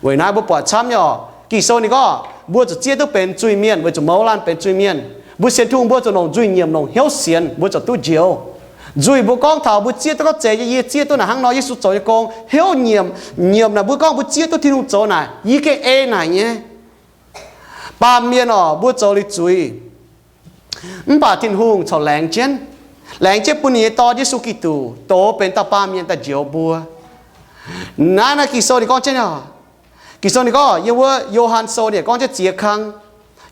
Weic naaiv mbuo buatc camv nyei orqc, Ging-Sou ninh gorngv mbuo zuqc zieqv duqv benx zuiz-mienh weic zuqc mouz laanh benx zuiz-mienh. Mbuo sienx Tin-Hungh mbuo zuqc longc nzuih nyiemc longc hnyouv sienx, mbuo ziouc duqv njoux. Nzuih mbuo gorngv taux mbuo zieqv duqv gorngv zeiz nyei, yie zieqv duqv naaic hnangv nor, Yesu zoux nyei gong, hnyouv nyiemc, nyiemc naaic mbuo gorngv mbuo zieqv duqv Tin-Hungh zoux naaic, yie gengh ei naaic nyei. Baamh mienh orqc, mbuo zoux liuz zuiz, mv baac Tin-Hungh corc laengz jienv, laengz jienv bun ninh nyei Dorn, Yesu Giduc, doz benx dauh baamh mienh daaih njoux mbuo. Naaiv, naaiv Ging-Sou ninh gorngv jienv orqc, Ging-Sou ninh gorngv yiem wuov Yo^han Sou ninh gorngv jienv ziex kang.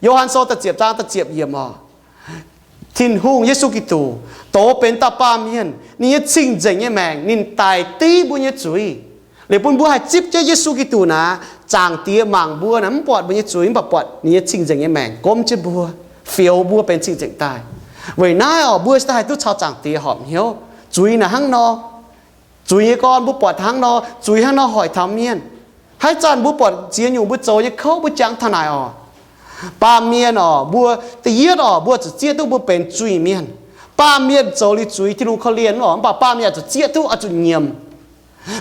Yo^han Sou da'ziepc zaang da'ziepc yiemc orqc, Tin-Hungh Yesu Giduc doz benx dauh baamh mienh, ninh nyei cing-nzengc nyei maengc ninh daic div mbuo nyei zuiz, liuz bun mbuo haih zipv jienv Yesu Giduc naaic, Zaangc Diex mangc mbuo naaic mv buatc mbuo nyei zuiz, mv baac buatc ninh nyei cing-nzengc nyei maengc gomv jienv mbuo, fioux mbuo benx cing-nzengc daaih. Weic naaiv orqc, mbuo cingx daaih haih duqv caux Zaangc Diex horpc hnyouv. Zuiz naaic hnangv nor, zuiz nyei gorn mbuo buatc hnangv nor, zuiz hnangv nor hoic taux mienh. Haaix zanc mbuo buatc ziex nyungc mbuo zoux nyei kouv mbuo jangx taux naaic orqc, baamh mienh orqc, mbuo, da'yietv orqc, mbuo zuqc zieqv duqv mbuo benx zuiz-mienh. Baamh mienh zoux liuz zuiz Tin-Hungh korv-lienh orqc, mv baac baamh mienh oix zuqc zieqv duqv, oix zuqc nyiemc.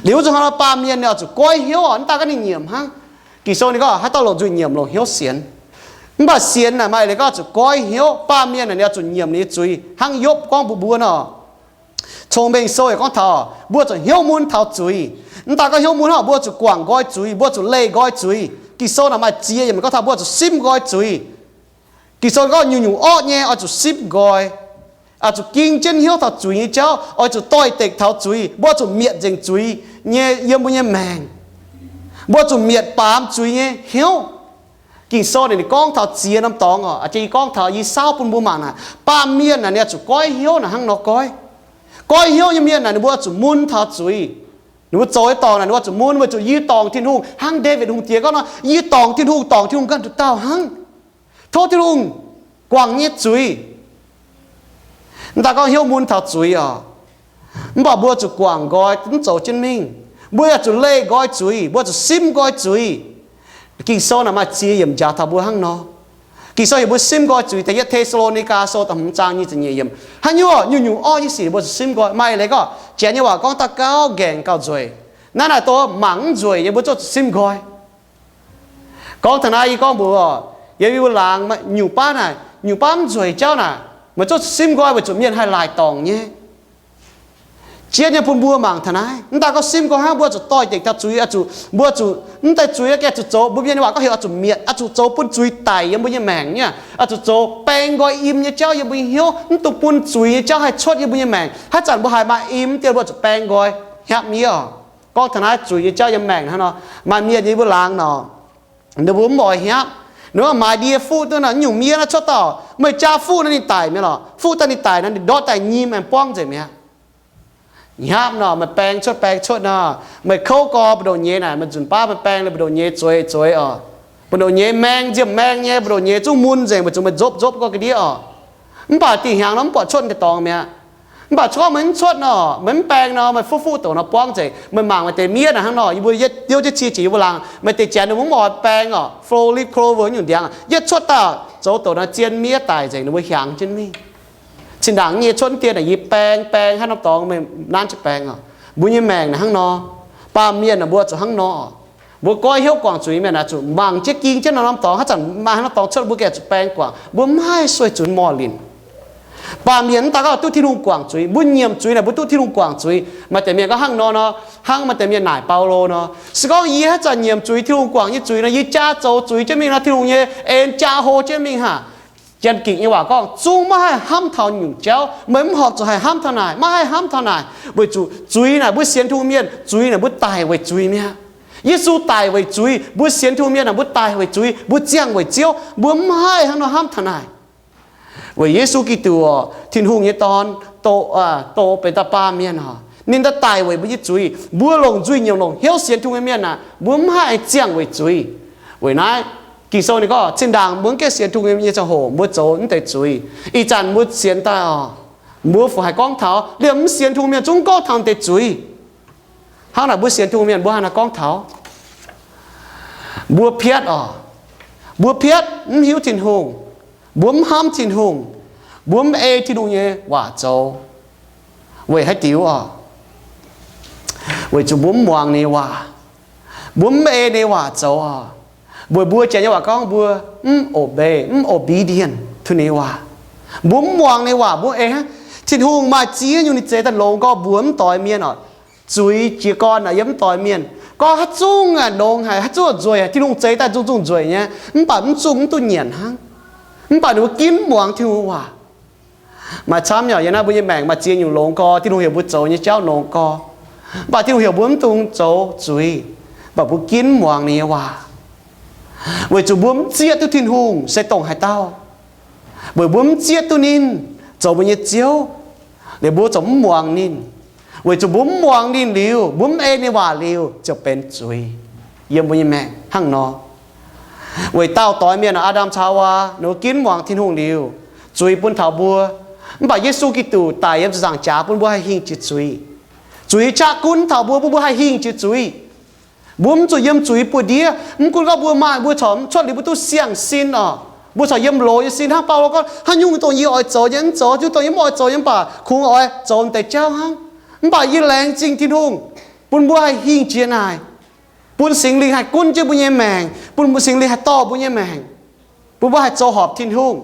Liuz zuqc hnangv nor baamh mienh ninh oix zuqc goiv hnyouv orqc, mv daaih gorngv ninh nyiemc hnangv. Ging-Sou ninh gorngv haaix dauh longc nzuih nyiemc longc hnyouv sienx. Mv baac sienx naaic maaih leiz gorngv zuqc goiv hnyouv. Baamh mienh naaic ninh oix zuqc nyiemc ninh nyei zuiz, hnangv Yopv gorngv mbuox mbuo nor. Cong-Mengh Sou yaac gorngv taux mbuo zuqc hnyouv mun taux zuiz. Mv daaih gorngv hnyouv mun hnangv, mbuo zuqc guangc nqoi zuiz, mbuo zuqc leih nqoi zuiz. Ging-Sou naaic maaih ziex yiemc gorngv taux mbuo zuqc simv nqoi zuiz. Ging-Sou gorngv nyungc-nyungc orqv nyei oix zuqc simv nqoi, oix zuqc ging jienv hnyouv taux zuiz nyei jauv, oix zuqc doix-dekc taux zuiz, mbuo zuqc mietc nzengc zuiz nyei yiem mbuo nyei maengc. Mbuo zuqc mietc baamz zuiz nyei hnyouv. Ging-Sou naaic ninh gorngv taux ziex norm dorngx oc. A'jang yie gorngv taux yie saauv bun mbuo mangc naaic, baamh mienh naaic ninh oix zuqc goiv hnyouv naaic hnangv nor goiv. Goiv hnyouv nyei mienh naaic ninh mbuo oix zuqc mun taux zuiz. Ninh mbuo zoux nyei dorngc naaic ninh mbuo oix zuqc mun, weic zuqc yie dorngc Tin-Hungh hnangv Ndaawitv Hungh diex gorngv nor, yie dorngc Tin-Hungh, dorngc Tin-Hungh ganh nduqc dauh hnangv. Tov Tin-Hungh guangc nyei zuiz. Mv daaih gorngv hnyouv mun taux zuiz oc, mv baac mbuo zuqc guangc nqoi mv zoux jienv mingh. Mbuo yaac zuqc leih nqoi zuiz, mbuo zuqc simv nqoi zuiz. Ging-Sou naaic maaih ziex yiemc njaaux taux mbuo hnangv nor. Ging-Sou heuc mbuo simv nqoi zuiz, da'yietv Te^saa^lo^ni^gaa Sou da'hmz zaang nyic ziepc nyeic yiemc. Haaix nyungc, nyungc-nyungc orqv nyei sic mbuo zuqc simv nqoi. Maaih leiz gorngv janx nyei waac gorngv da'gauv nqaengc gauh nzueic. Naaiv naaic dongh mangc mv nzueic nyei mbuo zungv zuqc simv nqoi. Gorngv taux naaiv yie gorngv mbuox oc, yie mbuo laangz nyungc baav naaic, nyungc baav mv nzueic jauv naaic, meih zungv zuqc simv nqoi weic zuqc mienh haih laaic dorngc nyei. Jiex nyei bun mbuo mangc taux naaiv, mv daaih gorngv simv nqoi hnangv, mbuo zuqc doix-dekc taux zuiz, oix zuqc, mbuo zuqc mv deix zuiz gengh zuqc zoux, mbuo mienh nyei waac gorngv heuc oix zuqc mietc, oix zuqc zoux bun zuiz daic yiem mbuo nyei maengc nyei. Oix zuqc zoux baeng nqoi im nyei jauv yiem mbuo nyei hnyouv, mv dungx bun zuiz nyei jauv haih cuotv yiem mbuo nyei maengc. Haaix zanc mbuo haiz maaih im dieh, mbuo zuqc baeng nqoi, hnyapv miev oc. Gorngv taux naaiv zuiz nyei jauv yiem maengc hnangv nor, maaih mienh nyei mbuo laangz nor, ninh mbuo mv oix hnyapv. Ninh mbuo maaiz ndie fuqv duqv naaic, nyungc miev naaiv cuotv dauh, meih jaa fuqv naaic ninh daic mi'aqv lorqc. Fuqv daaih ninh daic nor, ninh ndortv daaih nyim aengx buangv nzengc mi'aqv. Hnyapv nor, meih baeng cuotv baeng cuotv nor, meih kouv gorx mbu'ndongx nyei naaic, meih nzunc baav meih baeng liuz mbu'ndongx nyei zueiz zueiz oc. Mbu'ndongx nyei maeng nziemh maeng nyei, mbu'ndongx nyei zungv mun nzengc, weic zuqc meih nzopv nzopv gorngv ga'ndiev oc. Mv baac dingh hnyangx nor mv buatc cuotv deix dorngx mi'aqv. Mv baac corc meih mv cuotv nor, meih mv baeng nor, meih fuqv fuqv douc nor buangv nzengc. Meih mangc meih deix miev naaic hnangv nor, yie mbuo yietv diuv jienv cie jiex yie mbuo laangz, meih deix janx ninh mbuo mv oix baeng oc, four-leaf clover nyungc ndiangx, yietv cuotv dauh zoux douc nor zien miev daic nzengc, ninh mbuo hiaangx jienv mingh. Zinh ndaangc nyei cuotv dien naaic yie baeng baeng haaix norm dorngx meih nanv jienv baeng oc. Mbuo nyei maengc naaic hnangv nor. Baamh mienh naaic mbuo zuqc hnangv nor. Mbuo goiv hnyouv guangc zuiz mienh naaic zuqc mangc jienv ging jienv norm norm dorngx, haaix zanc maaih haaix norm dorngx cuotv mbuo gengh zuqc baeng guangc, mbuo mv haih sueih zunx morh linc. Baamh mienh mv daaih gorngv duqv Tin-Hungh guangc zuiz. Mbuo nyiemc zuiz naaic mbuo duqv Tin-Hungh guangc zuiz. Maaih deix mienh gorngv hnangv nor nor, hnangv maaih deix mienh naaic Baulo nor, se gorngv yie haaix zanc nyiemc zuiz, Tin-Hungh guangc nyei zuiz nor, yie jaa zoux zuiz jienv mingh nor, Tin-Hungh nyei en jaa hlo jienv mingh haac. Janx-Ging nyei waac gorngv, zungv maiv haih hnamv taux nyungc jauv. Meih mv horpc zuqc haih hnamv taux naaic, maiv haih hnamv taux naaic, weic zuqc zuiz naaic mbuo sienx Tin-Hungh mienh, zuiz naaic mbuo daic weic zuiz mi'aqv. Yesu daic weic zuiz, mbuo sienx Tin-Hungh mienh naaic mbuo daic weic zuiz, mbuo ziangh weic Ziouv, mbuo mv haih hnangv nor hnamv taux naaic. Weic Yesu Giduc, Tin-Hungh nyei Dorn, doh, doh benx dauh baamh mienh oc. Ninh daaih daic weic mbuo nyei zuiz. Mbuo longc nzuih nyiemc longc hnyouv sienx Tin-Hungh nyei mienh aah, mbuo mv haih ziangh weic zuiz. Weic naaiv, Ging-Sou ninh gorngv, zinh ndaangc mbuo mv gaengh sienx Tin-Hungh nyei ziangh hoc mbuo zoux mv deix zuiz. Ih zanc mbuo sienx daaih oc, mbuo fungc haih gorngv taux? Liemh mv sienx Tin-Hungh mienh zungv gorngv taux mv deix zuiz. Hnangv naaic mbuo sienx Tin-Hungh mienh mbuo haaix nor gorngv taux? Mbuo piatv oc. Mbuo piatv mv hiuv Tin-Hungh. Mbuo mv hnamv Tin-Hungh. Mbuo mv ei Tin-Hungh nyei waac zoux. Weic haaix diuc oc? Weic zuqc mbuo mv muangx ninh nyei waac. Mbuo mv ei ninh nyei waac zoux oc. Weic mbuo janx nyei waac gorngv mbuo mv obey, mv obedient to ninh nyei waac. Mbuo mv muangx ninh nyei waac, mbuo ei hnangv. Tin-Hungh maaih ziex nyungc ninh zeix daaih longx gorx mbuox mv doix mienh oc. Zuiz jiez gorn naaic yiem mv doix mienh. Gorngv haaix zungv aah, longx haic, haaix zungv nzueic haic, Tin-Hungh zeix daaih zungv zungv nzueic nyei, mv baac mv zungv mv duqv nyanc hnangv. Mv baac ninh mbuo ginv muangx Tin-Hungh waac. Maaih camv nyei, yiem naaiv mbuo nyei maengc maaih ziex nyungc longx gorx, Tin-Hungh heuc mbuo zoux nyei jauv longx gorx, mv baac Tin-Hungh heuc mbuo mv dungx zoux zuiz, mv baac mbuo ginv muangx ninh nyei waac. Weic zuqc mbuo mv zieqv duqv Tin-Hungh se dongh haaix dauh. Weic mbuo mv zieqv duqv ninh zoux mbuo nyei Ziouv, liuz mbuo ziouc mv muangx ninh. Weic zuqc mbuo mv muangx ninh liuz, mbuo mv ei ninh waac liuz, ziouc benx zuiz yiem mbuo nyei maengc hnangv nor. Weic daauh doix mienh, Aa^ndam caux Haawaa, ninh mbuo ginv muangx Tin-Hungh liuz, zuiz bun taux mbuo. Mv baac Yesu Giduc daic yiem ziepc nzaangc jaax bun mbuo haih hingh jiex zuiz. Zuiz qaqv gunv taux mbuo, bun mbuo haih hingh jiex zuiz. Mbuo mv zuqc yiem zuiz buoz-ndiev. Mv gunv gorngv mbuo maaih, mbuo corc mv cuotv liuz mbuo duqv siang-sin oc, mbuo corc yiem loz nyei sin hnangv Baulo gorngv, haaix nyungc dongh yie oix zoux nyei mv zoux, haaix nyungc dongh yie mv oix zoux nyei mv baac kungx oix zoux deix jauv hnangv. Mv baac yie laengz zingh Tin-Hungh bun mbuo haih hingh jiex naaic, bun Singx Lingh haih gunv jienv mbuo nyei maengc, bun mbuo Singx Lingh haih dorh mbuo nyei maengc, bun mbuo haih zoux horpc Tin-Hungh.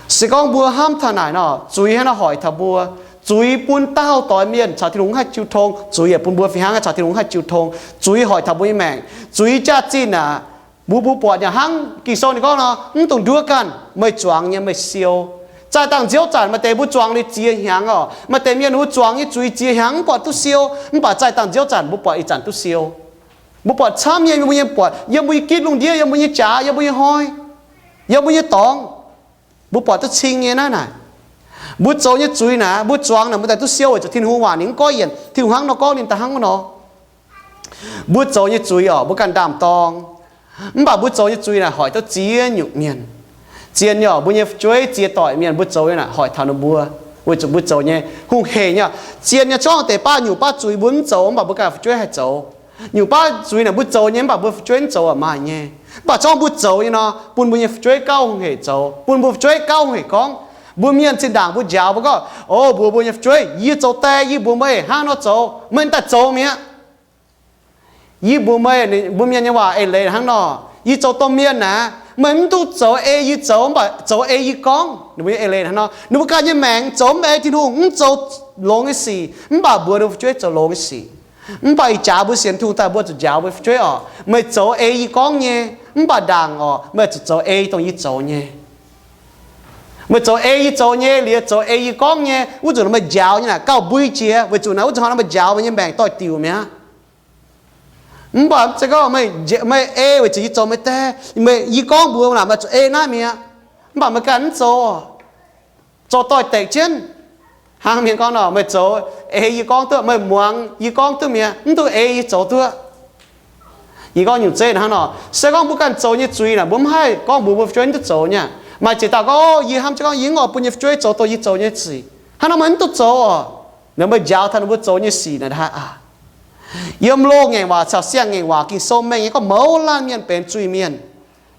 Se gorngv mbuo hnamv taux naaic nor, zuiz hnangv nor hoic taux mbuo. Zuiz bun daauh doix mienh caux Tin-Hungh mv haih jiu tong, zuiz yaac bun mbuo fih hnangv caux Tin-Hungh mv haih jiu tong. Zuiz hoic taux mbuo nyei maengc. Zuiz jaax-zinh aac, mbuo, mbuo buatc nyei hnangv Ging-Sou ninh gorngv nor, mv dungx nduov ganh, meih zuangx nyei meih siou. Zaih dangh nziouv zanc maaih deix mbuo zuangx liuz ziex hnyangx oc. Maaih deix mienh mbuo zuangx nyei zuiz ziex hnyangx mv buatc duqv siou, mv baac zaih dangh nziouv zanc mbuo buatc ih zanc duqv siou. Mbuo buatc camv nyei, mbuo nyei buatc yiem mbuo nyei gitv lungh ndiev, yiem mbuo nyei jaax, yiem mbuo nyei hnoi, yiem mbuo nyei dorngx, mbuo buatc duqv cing nyei naaiv naaic. Mbuo zoux nyei zuiz naaic, mbuo zuangx naaic mbuo daaih duqv siou weic zuqc Tin-Hungh waac ninh mv goiv yienc. Tin-Hungh hnangv nor gorngv, ninh daaih hnangv nor. Mbuo zoux nyei zuiz oc, mbuo ganh ndaam-dorng. Mv baac mbuo zoux nyei zuiz naaic hoic duqv ziex nyungc mienh. Zien nyei oc, mbuo nyei fu'jueiv ziex doic mienh mbuo zoux nyei naaic hoic taux ninh mbuo, weic zuqc mbuo zoux nyei hungh heic nyei. Zien nyei zorngv deix baav nyungc baav zuiz mbuo mv zoux mv baac mbuo ganh fu'jueiv haih zoux. Nyungc baav zuiz naaic mbuo zoux nyei mv baac mbuo fu'jueiv mv zoux maaih nyei. Mv baac zorngv mbuo zoux nyei nor, bun mbuo nyei fu'jueiv gauh hungh heic zoux, bun mbuo fu'jueiv gauh hungh heic gorngv. Mbuo mienh zinh ndaangc mbuo njaaux mbuo gorngv, o, mbuox mbuo nyei fu'jueiv, yie zoux die, yie mbuox meih hnangv nor zoux, meih daaih zoux mi'aqv. Yie mbuox meih, mbuo mienh nyei waac eix leiz hnangv nor, yie zoux domh mienh naaic, meih mv duqv zoux ei yie zoux, mv baac zoux ei yie gorngv. Ninh mbuo nyei eix leiz hnangv nor, ninh mbuo ganh nyei maengc zoux mv ei Tin-Hungh, mv zoux longx nyei sic, mv baac mbuox ninh mbuo fu'jueiv zoux longx nyei sic. Mv baac ih jaax mbuo sienx Tin-Hungh daaih mbuo zuqc njaaux mbuo fu'jueiv oc, meih zoux ei yie gorngv nyei, mv baac ndaangc oc, meih zuqc zoux ei dongh yie zoux nyei. Meih zoux ei yie zoux nyei, liuz zoux ei yie gorngv nyei, wuov zanc meih njaaux nyei naaic gauh mbui jiex, weic zuqc naaic wuov zanc hnoi nor meih njaaux meih nyei maengc doix-diuc mi'aqv. Mv baac se gorngv meih ei weic zuqc yie zoux meih die, meih, yie gorngv mbuox naaic meih zuqc ei naaiv mi'aqv. Mv baac meih ganh mv zoux, zoux doix-dekc jienv. Hnangv mienh gorngv nor, meih zoux ei yie gorngv duqv, meih muangx yie gorngv duqv mi'aqv, mv duqv ei yie zoux duqv. Yie gorngv nyungc zeiv hnangv nor, se gorngv mbuo ganh zoux nyei zuiz naaic, mbuo mv haih gorngv mbuox mbuo fu'jueiv mv duqv zoux nyei. Maaih ziex dauh gorngv, o, yie hnamv jienv gorngv yie mv oix bun yie nyei fu'jueiv zoux dongh yie zoux nyei sic. Hnangv nor meih mv duqv zoux oc. Naaic meih njaaux taux ninh mbuo zoux nyei sic naaic aqv. Yiem loz-ngaengc waac caux siang-ngaengc waac Ging-Sou mengh nyei gorngv mouz laanh mienh benx zuiz-mienh.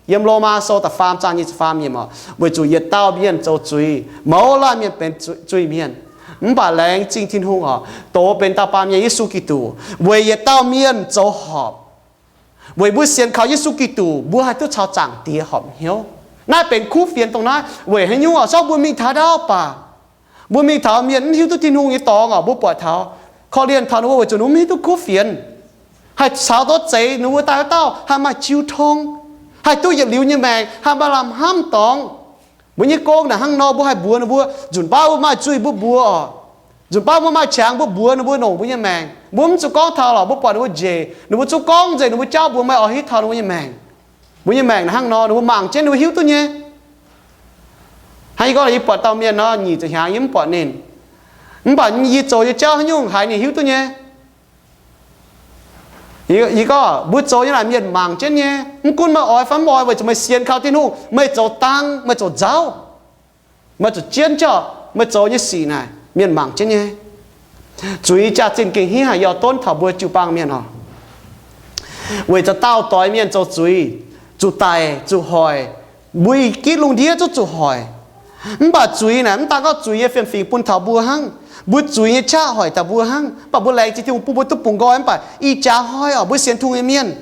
Yiem Lomaa Sou da'faam zaang nyic ziepc faam yiemc oc, weic zuqc yietc dauh mienh zoux zuiz, mouz laanh mienh benx zuiz-mienh. Mv baac laengz zingh Tin-Hungh oc, doz benx dauh baamh mienh Yesu Giduc weic yietc dauh mienh zoux horpc. Weic mbuo sienx kaux Yesu Giduc, mbuo haih duqv caux Zaangc Diex horpc hnyouv. Naaiv benx kuv fienx dongh naaiv. Weic haaix nyungc oc? Se gorngv mbuo mingh taux ndaauv baac, mbuo mingh taux mienh mv hiuv duqv Tin-Hungh nyei dorngx oc, mbuo buatc taux, korv-lienh taux ninh mbuo weic zuqc ninh mbuo mv hiuv duqv kuv fienx. Haih caux duqv zeix ninh mbuo daaih wuov dauh haih maaih jiu tong, haih duqv yietc liuz nyei maengc, haih maaih lamh hnamv dorngx. Mbuo nyei gong naaic hnangv nor, mbuo haih mbuox ninh mbuo, nzunc baav mbuo maaih zuiz mbuo mbuox oc. Nzunc baav mbuo maaih qangx mbuo mbuox ninh mbuo longc mbuo nyei maengc. Mbuo mv zuqc gorngv taux lorqc, mbuo buatc ninh mbuo njiec, ninh mbuo zungv gorngv nzengc ninh mbuo jauv mbuox meih oix hiuv taux ninh mbuo nyei maengc. Mbuo nyei maengc naaic hnangv nor, ninh mbuo mangc jienv ninh mbuo hiuv duqv nyei. Hnangv yie gorngv, yie buatc dauh mienh nor, nyic ziepc hnyangx yie mv buatc ninh. Mv baac yie zoux nyei jauv haaix nyungc haiz ninh hiuv duqv nyei. Yie gorngv, mbuo zoux nyei naaic mienh mangc jienv nyei. Mv gunv meih oix fai mv oix, weic zuqc meih sienx kaux Tin-Hungh, meih zoux dang, meih zoux nzauv, meih zuqc jienv jauv meih zoux nyei sic naaic, mienh mangc jienv nyei. Zuiz jaax-zinh gengh hingv haic yaac donv taux mbuo jiu-baang mienh oc. Weic zuqc dauh doix mienh zoux zuiz, zuqc daic, zuqc hoic, mbuo i gitv lungh ndiev zungv zuqc hoic. Mv baac zuiz naaic mv daan gorngv zuiz nyei fiem-fingx bun taux mbuo hnangv. Mbuo zuiz nyei qaqv hoic taux mbuo hnangv. Mv baac mbuo laengz zingh Tin-Hungh bun mbuo duqv bungx nqoi. Mv baac ih jaax hnoi oc, mbuo sienx Tin-Hungh nyei mienh,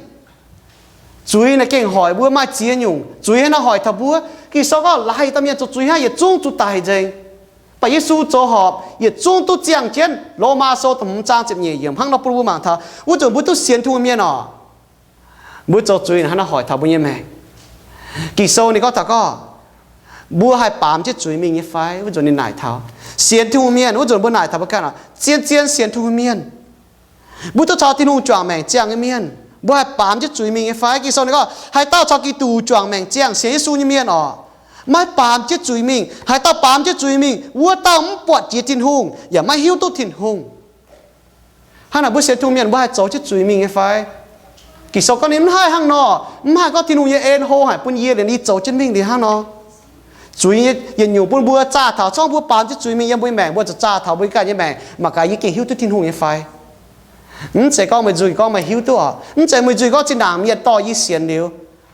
zuiz naaic gengh hoic mbuo maaih ziex nyungc. Zuiz hnangv naaiv hoic taux mbuo. Ging-Sou gorngv laaix dauh mienh zoux zuiz hnangv yietc zungv zuqc daic nzengc. Mv baac Yesu zoux horpc, yietc zungv duqv ziangh jienv. Lomaa Sou da'hmz zaang ziepc nyeic yiemc hnangv nor bun mbuo mangc taux wuov zanc mbuo duqv sienx Tin-Hungh mienh oc, mbuo zoux zuiz hnangv naaiv hoic taux mbuo nyei maengc. Ging-Sou ninh gorngv taux gorngv, mbuo haih baamz jienv zuiz mingh nyei fai? Wuov nzunc ninh naaic taux sienx Tin-Hungh mienh, wuov nzunc mbuo naaic taux mbuo ganh oc, zien-zien sienx Tin-Hungh mienh, mbuo duqv caux Tin-Hungh juangc maengc ziangh nyei mienh, mbuo haih baamz jienv zuiz mingh nyei fai? Ging-Sou ninh gorngv, haaix dauh caux Giduc juangc maengc ziangh, sienx Yesu nyei mienh oc, maiv baamz jienv zuiz mingh. Haaix dauh baamz jienv zuiz mingh, wuov dauh mv buatc jiex Tin-Hungh yaac maiv hiuv duqv Tin-Hungh. Hnangv naaic mbuo sienx Tin-Hungh mienh mbuo haih zoux jienv zuiz mingh nyei fai? Ging-Sou gorngv ninh mv haih hnangv nor. Mv haih gorngv Tin-Hungh nyei en hlo haic bun yie liuz yie zoux jienv mingh liuz hnangv nor. Zuiz nyei yietc nyungc bun mbuo zaah taux, zorngv mbuo baamz jienv zuiz mingh yiem mbuo nyei maengc, mbuo zuqc zaah taux mbuo ganh nyei maengc, mangc gaax yie gengh hiuv duqv Tin-Hungh nyei fai? Mv zeiz gorngv meih nzuih gorngv meih hiuv duqv oc. Mv zeiz meih nzuih gorngv zinh ndaangc mienh dorh yie sienx liuz,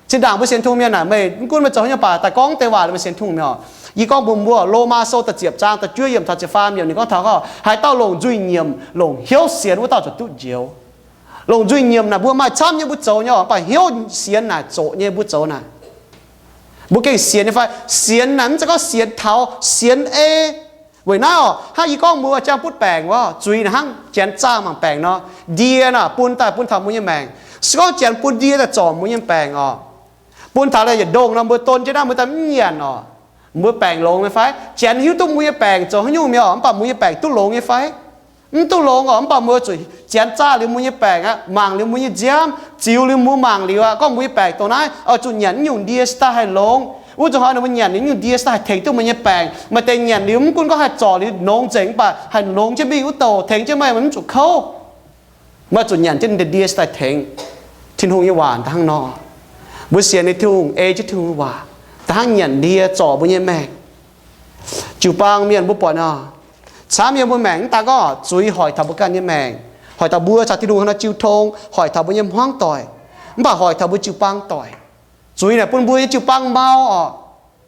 zinh ndaangc mbuo sienx Tin-Hungh mienh naaic, meih mv gunv meih zoux haaix nyungc baac daaih gorngv deix waac liuz meih sienx Tin-Hungh mienh oc. Yie gorngv mbuox mbuo, Lomaa Sou da'ziepc zaang da'juov yiemc taux ziepc faam yiemc ninh gorngv taux gorngv, haaix dauh longc nzuih nyiemc, longc hnyouv sienx, wuov dauh ziouc duqv njoux. Longc nzuih nyiemc naaic mbuo maaih camv nyei mbuo zoux nyei oc, mv baac hnyouv sienx naaic zoqc nyei mbuo zoux naaic. Mbuo gengh sienx nyei fai? Sienx naaic mv zeiz gorngv sienx taux, sienx ei. Weic naaiv oc, hnangv yie gorngv mbuo jangx butv baengc wuov, zuiz naaic hnangv janx zaah mangc baengc nor, ndie naaic bun daaih bun taux mbuo nyei maengc. Se gorngv janx bun ndie daaih zorc mbuo nyei baengc oc, bun taux laaix yietc ndongh nor mbuo don jienv naaiv mbuo daaih mv nyanc oc, mbuo baengc longx nyei fai? Janx hiuv duqv mbuo nyei baengc zoux haaix nyungc mi'aqv oc, mv baac mbuo nyei baengc duqv longx nyei fai? Mv duqv longx oc. Mv baac mbuo zuqc janx zaah liuz mbuo nyei baengc aqv, mangc liuz mbuo nyei nziaamv, ziux liuz mbuo mangc liuz aqv, gorngv mbuo nyei baengc dongh naaiv oix zuqc nyanc naaiv nyungc ndie se daaih haih longx. Wuov zanc hnoi ninh mbuo nyanc naaiv nyungc ndie se daaih haih tengx duqv mbuo nyei baengc. Maaih deix nyanc liuz mv gunv gorngv haih zorc liuz longx nzengc, mv baac haih longx jienv mingh wuov douc tengx jienv meih, meih mv zuqc kouv. Meih zuqc nyanc jienv ndie se daaih tengx. Tin-Hungh nyei waac hnangv nor. Mbuo sienx nyei Tin-Hungh ei jienv Tin-Hungh nyei waac. Da'hnangv nyanc ndie zorc mbuo nyei maengc. Jiu-baang mienh mbuo buatc nor, camv yiem mbuo maengc mv daan gorngv zuiz hoic taux mbuo ganh nyei maengc, hoic taux mbuo caux Tin-Hungh haaix nor jiu tong, hoic taux mbuo nyei hmuangv doic, mv baac hoic taux mbuo jiu-baang doic. Zuiz naaic bun mbuo nyei jiu-baang mau oc.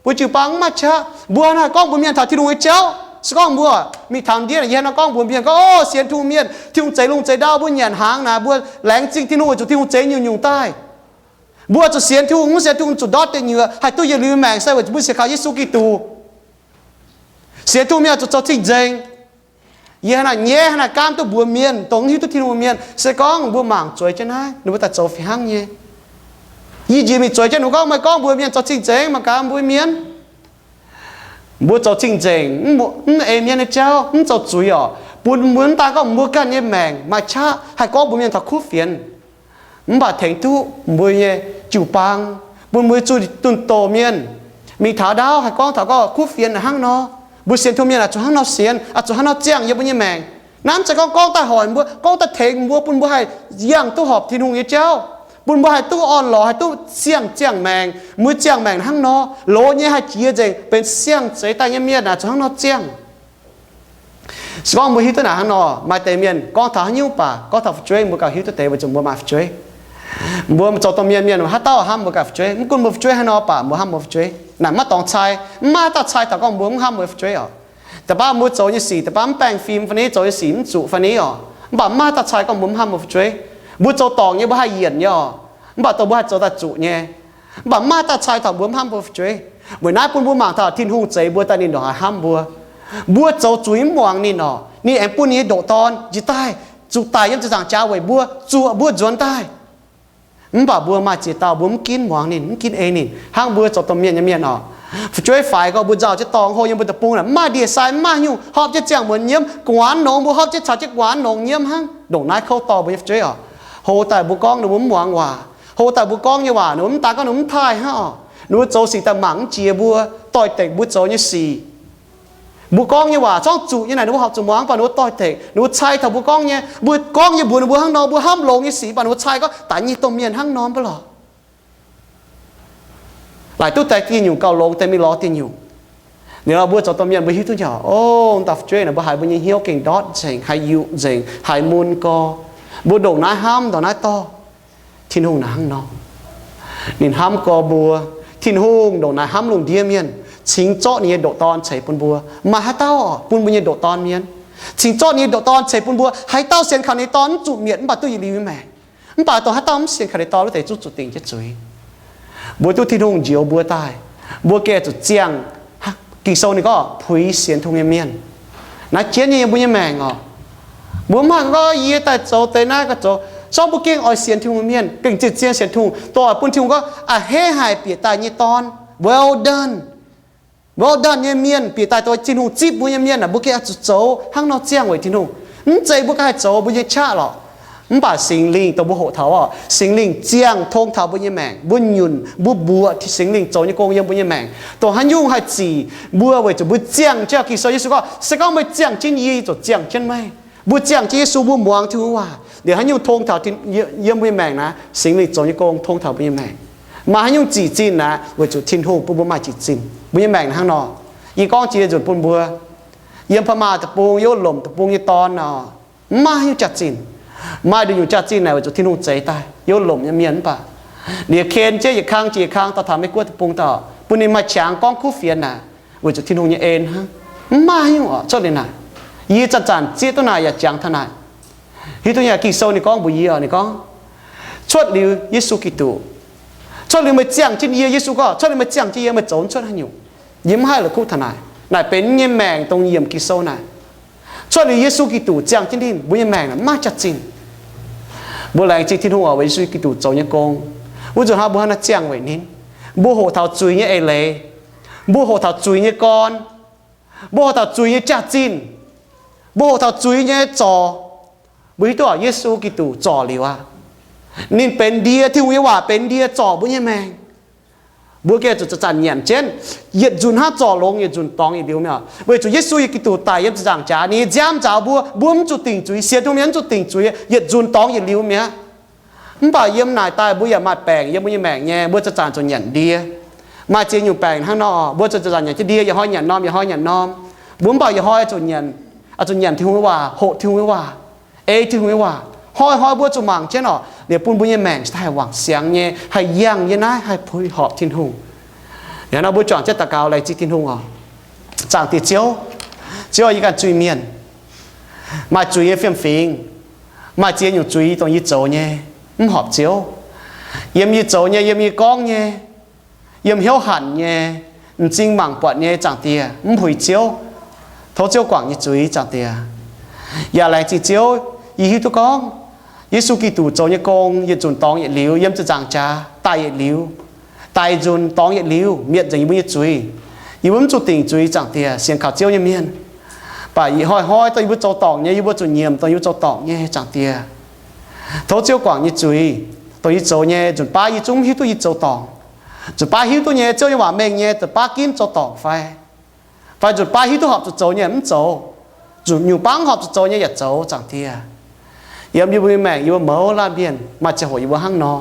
Mbuo jiu-baang mv maaih qaqv. Mbuo naaic gorngv mbuox mienh taux Tin-Hungh nyei jauv, se gorngv mbuo mingh taux ndiev naaic, yie haaix nor gorngv mbuox mienh gorngv, o, sienx Tin-Hungh mienh, Tin-Hungh zeix lungh zeix ndau, mbuo nyanc hnaangx naaic, mbuo laengz zingh Tin-Hungh weic zuqc Tin-Hungh zeix nyungc-nyungc daaih. Mbuo zuqc sienx Tin-Hungh, mv sienx Tin-Hungh zuqc ndortv deic nyuoqc, haih duqv yietc liuz maengc se weic zuqc mbuo sienx kaux Yesu Giduc. Sienx Tin-Hungh mienh zuqc zoux cing-nzengc. Yie hnangv naaic nyaiv, hnangv naaic gaamv duqv mbuox mienh, dongh mv hiuv duqv Tin-Hungh mienh, se gorngv mbuo mangc zueiz jienv naaiv, ninh mbuo daaih zoux fih hnangv nyei. Yie njiec mingh zueiz jienv ninh mbuo gorngv, meih gorngv mbuox mienh zoux cing-nzengc, mangc gaax mbuo mienh. Mbuo zoux cing-nzengc, mv ei mienv nyei jauv, mv zoux zuiz oc, bun mbuo mv daan gorngv mbuo ganh nyei maengc maaih qaqv, haih gorngv mbuox mienh taux kuv fienx. Mv baac tengx duqv mbuo nyei jiu-baang, bun mbuo zuqc dunh doqc mienh. Mingh taux ndaauv haih gorngv taux gorngv kuv fienx naaic hnangv nor, mbuo sienx Tin-Hungh mienh oix zuqc hnangv nor sienx, oix zuqc hnangv nor ziangh yiem mbuo nyei maengc. Naaiv mv zeiz gorngv gorngv daaih hoic mbuo, gorngv daaih tengx mbuo, bun mbuo haih yangh duqv horpc Tin-Hungh nyei jauv, bun mbuo haih duqv orn-lorqc, haih duqv siang ziangh maengc. Mbuo ziangh maengc hnangv nor, loz nyei haih jiex nzengc, benx siang-zeix daaih nyei mienh naaic zuqc hnangv nor ziangh. Se gorngv mbuo hiuv duqv naaic hnangv nor, maaih deix mienh gorngv taux haaix nyungc baac, gorngv taux fu'jueiv mbuo gauh hiuv duqv deix weic zuqc mbuo maaih fu'jueiv. Mbuo zoux domh mienh, mienh haaix dauh hnamv mbuo ganh fu'jueiv? Mv gunv mbuo fu'jueiv haaix nor baac mbuo hnamv mbuo fu'jueiv. Naaic maiv dorngx cai, mv maaih dauh cai taux gorngv mbuo mv hnamv mbuo fu'jueiv oc. Da'faanh mbuo zoux nyei sic, da'faanh mv baengh fim fai ni, zoux nyei sic mv zuqc fai ni oc, mv baac mv maaih dauh cai gorngv mbuo mv hnamv mbuo fu'jueiv. Mbuo zoux dorngc nyei mbuo haih yienc nyei oc, mv baac dongh mbuo haih zoux daaih zuqc nyei. Mv baac mv maaih dauh cai taux mbuo mv hnamv mbuo fu'jueiv. Weic naaiv bun mbuo mangc taux Tin-Hungh zeix mbuo daaih ninh ndongc haaix hnamv mbuo. Mbuo zoux zuiz mv muangx ninh oc, ninh aengx bun ninh nyei ndoqc Dorn njiec daaih, zuqc daic yiem ziepc nzaangc jaax weic mbuo, zuoqc mbuo nzuonx daaih. Mv baac mbuo maaih ziex dauh mbuo mv ginv muangx ninh, mv ginv ei ninh, hnangv mbuo zoux domh mienh nyei mienh oc. Fu'jueiv faix gorngv mbuo nzauh jienv dorngx hlo yiem mbuo deic-bung naaic, mv maaih ndie-sai, mv maaih nyungc, horpc jienv ziangh muonz nyiemv, gu'nguaaz nongx, mbuo horpc jienv caux jienv gu'nguaaz nongx nyiemv hnangv. Ndongc naaiv kouv dorh mbuo nyei fu'jueiv oc. Hlo daaih mbuo gorngv ninh mbuo mv muangx waac. Hlo daaih mbuo gorngv nyei waac ninh mbuo mv daan gorngv ninh mbuo mv taaih hnangv oc. Ninh mbuo zoux sic daaih mangc mv jiex mbuo, doix-dekc mbuo zoux nyei sic. Mbuo gorngv nyei waac, zorngv zuqc nyei naaic ninh mbuo horpc zuqc muangx, mv baac ninh mbuo doix-dekc, ninh mbuo cai taux mbuo gorngv nyei. Mbuo gorngv nyei mbuox ninh mbuo hnangv nor, mbuo hnamv longx nyei sic, mv baac ninh mbuo cai gorngv daaih nyei domh mienh hnangv nor mv baac lorqc. Laaic duqv deix dieh nyungc gauh longx deix mingh lorz dieh nyungc. Liuz nor mbuo zoux domh mienh mbuo hiuv duqv nyei oc, o, dauh fu'jueiv naaic mbuo haiz mbuo nyei hnyouv gengh ndortv nzengc, haiz yuqc nzengc, haiz mun gorx. Mbuo ndongc naaiv hnamv, ndongc naaiv dorh. Tin-Hungh naaic hnangv nor, ninh hnamv gorx mbuo. Tin-Hungh ndongc naaic hnamv lungh ndiev mienh, cingx zorqv ninh nyei ndoqc Dorn ceix bun mbuo. Maaih haaix dauh bun mbuo nyei ndoqc Dorn mienh? Cingx zorqv ninh nyei ndoqc Dorn ceix bun mbuo. Haaix dauh sienx kaux ninh nyei Dorn mv zuqc mietc, mv baac duqv yietc liuz maengc. Mv baac dongh haaix dauh mv sienx kaux ninh nyei Dorn wuov deix zungv zuqc dingc jienv zuiz. Mbuo duqv Tin-Hungh njoux mbuo daaih, mbuo gengh zuqc ziangh. Ging-Sou ninh gorngv puix sienx Tin-Hungh nyei mienh. Naaiv jienv nyei yiem mbuo nyei maengc oc. Mbuo mv haih gorngv yie daaih zoux deix naaiv ga'zoux, zorngv mbuo gengh oix sienx Tin-Hungh nyei mienh, gengh zien-zien sienx Tin-Hungh, dongh oix bun Tin-Hungh gorngv, a'hneiv haic bieqc daaih nyei dorn, well done. Well done nyei mienh, bieqc daaih dongh Tin-Hungh zipv mbuo nyei mienh naaic, mbuo gengh oix zuqc zoux hnangv nor ziangh weic Tin-Hungh. Mv zeiz mbuo ganh haih zoux mbuo nyei qaqv lorqc. Mv baac Singx Lingh dongh mbuo hoqc taux oc, Singx Lingh ziangh tong taux mbuo nyei maengc, mbuo nyunc, mbuo mbuoqc Singx Lingh zoux nyei gong yiem mbuo nyei maengc. Dongh haaix nyungc haih zic mbuo weic zuqc mbuo ziangh jienv Ging-Sou, Yesu gorngv, se gorngv meih ziangh jienv yie, yie ziouc ziangh jienv meih. Mbuo ziangh jienv Yesu, mbuo muangx Tin-Hungh waac, liuz haaix nyungc tong taux yiem mbuo nyei maengc naaic, Singx Lingh zoux nyei gong tong taux mbuo nyei maengc. Maaih haaix nyungc zic zinh naaic, weic zuqc Tin-Hungh bun mbuo maaih zic zinh. Mbuo nyei maengc hnangv nor, yie gorngv jiex nzunc bun mbuo, yiem Paa Maaih Deic-Bung, yiem Lomc Deic-Bung nyei dorn nor, mv maaih haaix nyungc jaax-zinh. Maaih nduqc nyungc jaax-zinh naaic weic zuqc Tin-Hungh zeix daaih, yiem Lomc nyei mienh mv baac liuz ken jienv yietc kang jiex yietc kang daaih taux Meiv-Guoqv Deic-Bung dauh, bun ninh maaih qangx gorngv kuv fienx naaic, weic zuqc Tin-Hungh nyei en hnangv. Mv maaih haaix nyungc oc cuotv liuz naaic. Yie zanc-zanc zieqv duqv naaic yaac jangx taux naaic. Hiuv duqv nyei, Ging-Sou ninh gorngv mbuox yie oc, ninh gorngv, cuotv liuz Yesu Giduc, cuotv liuz meih ziangh jienv yie, Yesu gorngv, cuotv liuz meih ziangh jienv yie, meih zoux mv cuotv haaix nyungc. Yie mv haih la'kuqv taux naaic. Naaic benx yie nyei maengc dongh yiemc Ging-Sou naaic. Cuotv liuz Yesu Giduc ziangh jienv ninh, mbuo nyei maengc mv maaih jaax-zinh. Mbuo laengz zingh Tin-Hungh oc, weic Yesu Giduc zoux nyei gong. Wuov nzunc hnangv mbuo hnangv naaiv ziangh weic ninh. Mbuo hoqc taux zuiz nyei eix leiz. Mbuo hoqc taux zuiz nyei gorn. Mbuo hoqc taux zuiz nyei jaax-zinh. Mbuo hoqc taux zuiz nyei zorc. Mbuo hiuv duqv Yesu Giduc zorc liuz aqv. Ninh benx ndie, Tin-Hungh nyei waac benx ndie zorc mbuo nyei maengc. Mbuo gengh zuqc zanc-zanc nyanc jienv, yietc nzunc hnangv zorc longx, yietc nzunc dorngx yietc liuz mi'aqv. Weic zuqc Yesu Giduc daic yiem ziepc-nzaangc jaax, ninh nyei nziaamv nzaaux mbuo, mbuo mv zuqc dingc zuiz, sienx Tin-Hungh mienh mv zuqc dingc zuiz, yietc nzunc dorngx yietc liuz mi'aqv. Mv baac yiem naaic daaih mbuo yaac maaih baengc yiem mbuo nyei maengc nyei, mbuo zanc-zanc zuqc nyanc ndie. Maaih ziex nyungc baengc hnangv nor, mbuo zuqc zanc nyanc jienv ndie, yietc hnoi nyanc norm, yietc hnoi nyanc norm. Mbuo mv baac yietc hnoi zuqc nyanc, zuqc nyanc Tin-Hungh nyei waac, hoqc Tingh Hungh nyei waac, ei Tin-Hungh nyei waac. Hnoi-hnoi mbuo zuqc mangc jienv orqc, liuz bun mbuo nyei maengc cingx daaih haih wangc siangx nyei, haih yangh yiem naaiv, haih puix horpc Tin-Hungh. Yaac nor mbuo juangc jienv daux gaux laengz zingh Tin-Hungh oc. Zaangc Diex Ziouv, Ziouv, yie ganh zuiz-mienh, maaih zuiz nyei fiem-fingx, maaih ziex nyungc zuiz dongh yie zoux nyei mv horpc Ziouv. Yiem yie zoux nyei, yiem yie gorngv nyei, yiem hnyouv hanc nyei, m'zing mangc buatc nyei, Zaangc Diex, mv puix Ziouv. Tov Ziouv guangc yie zuiz, Zaangc Diex. Yaac laengz zingh Ziouv, yie hiuv duqv gorngv Yesu Giduc zoux nyei gong yietc nzunc dorngx yietc liuz, yiem ziepc nzaangc jaax daaih yietc liuz, daaih nzunc dorngx yietc liuz, mietc nzengc yie mbuo nyei zuiz. Yie mbuo mv zuqc dingc zuiz, Zaangc Diex, sienx kaux Ziouv nyei mienh. Mv baac ih hnoi-hnoi dongh yie mbuo zoux dorngc nyei, yie mbuo zuqc nyiemc dongh yie mbuo zoux dorngc nyei, Zaangc Diex. Tov Ziouv guangc nyei zuiz, dongh yie zoux nyei, nzunc baav yie zungv mv hiuv duqv yie zoux dorngc. Nzunc baav hiuv duqv nyei, Ziouv nyei waac mengh nyei, nzunc baav ginv zoux dorngc fai, fai nzunc baav hiuv duqv horpc zuqc zoux nyei mv zoux, nzunc nyungc baav mv horpc zuqc zoux nyei yaac zoux, Zaangc Diex. Yiem yie mbuo nyei maengc yie mbuo mouz laanh mienh maaih ziangh hoc yie mbuo hnangv nor.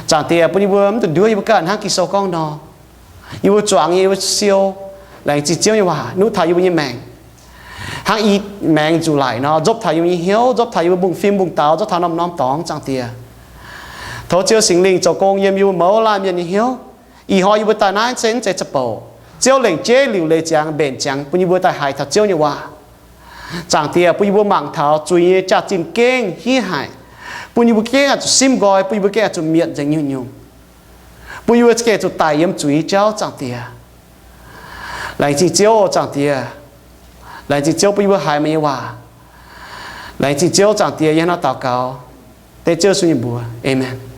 Zaangc Diex, bun yie mbuo mv dungx nduov yie mbuo ganh hnangv Ging-Sou gorngv nor. Yie mbuo zuangx nyei, yie mbuo siou, laengz zingh Ziouv nyei waac nuqv taux yie mbuo nyei maengc, hnangv i maengx nzuqc laic nor, nzopv taux yie mbuo nyei hnyouv, nzopv taux yie mbuo mbungv fim mbungv daux, nzopv taux norm-norm dorngx, Zaangc Diex. Tov Ziouv Singx Lingh zoux gong yiem yie mbuo mouz laanh mienh nyei hnyouv. Ih hnoi yie mbuo daaih naaiv se mv zeiz za'bouc. Ziouv lengc jeiv liuc leiz ziangx mbenc ziangx bun yie mbuo daaih haiz taux Ziouv nyei waac. Zaangc Diex, bun yie mbuo mangc taux zuiz nyei jaax-zinh gengh hiv haic, bun yie mbuo gengh oix zuqc simv nqoi, bun yie mbuo gengh oix zuqc mietc nzengc nyungc-nyungc, bun yie mbuo gengh zuqc daic yiem zuiz jauv, Zaangc Diex. Laengz zingh Ziouv, Zaangc Diex. Laengz zingh Ziouv bun yie mbuo haiz meih nyei waac. Laengz zingh Ziouv, Zaangc Diex, yie hnangv naaiv daux gaux dengv Ziouv Yesu nyei mbuox. Aamen.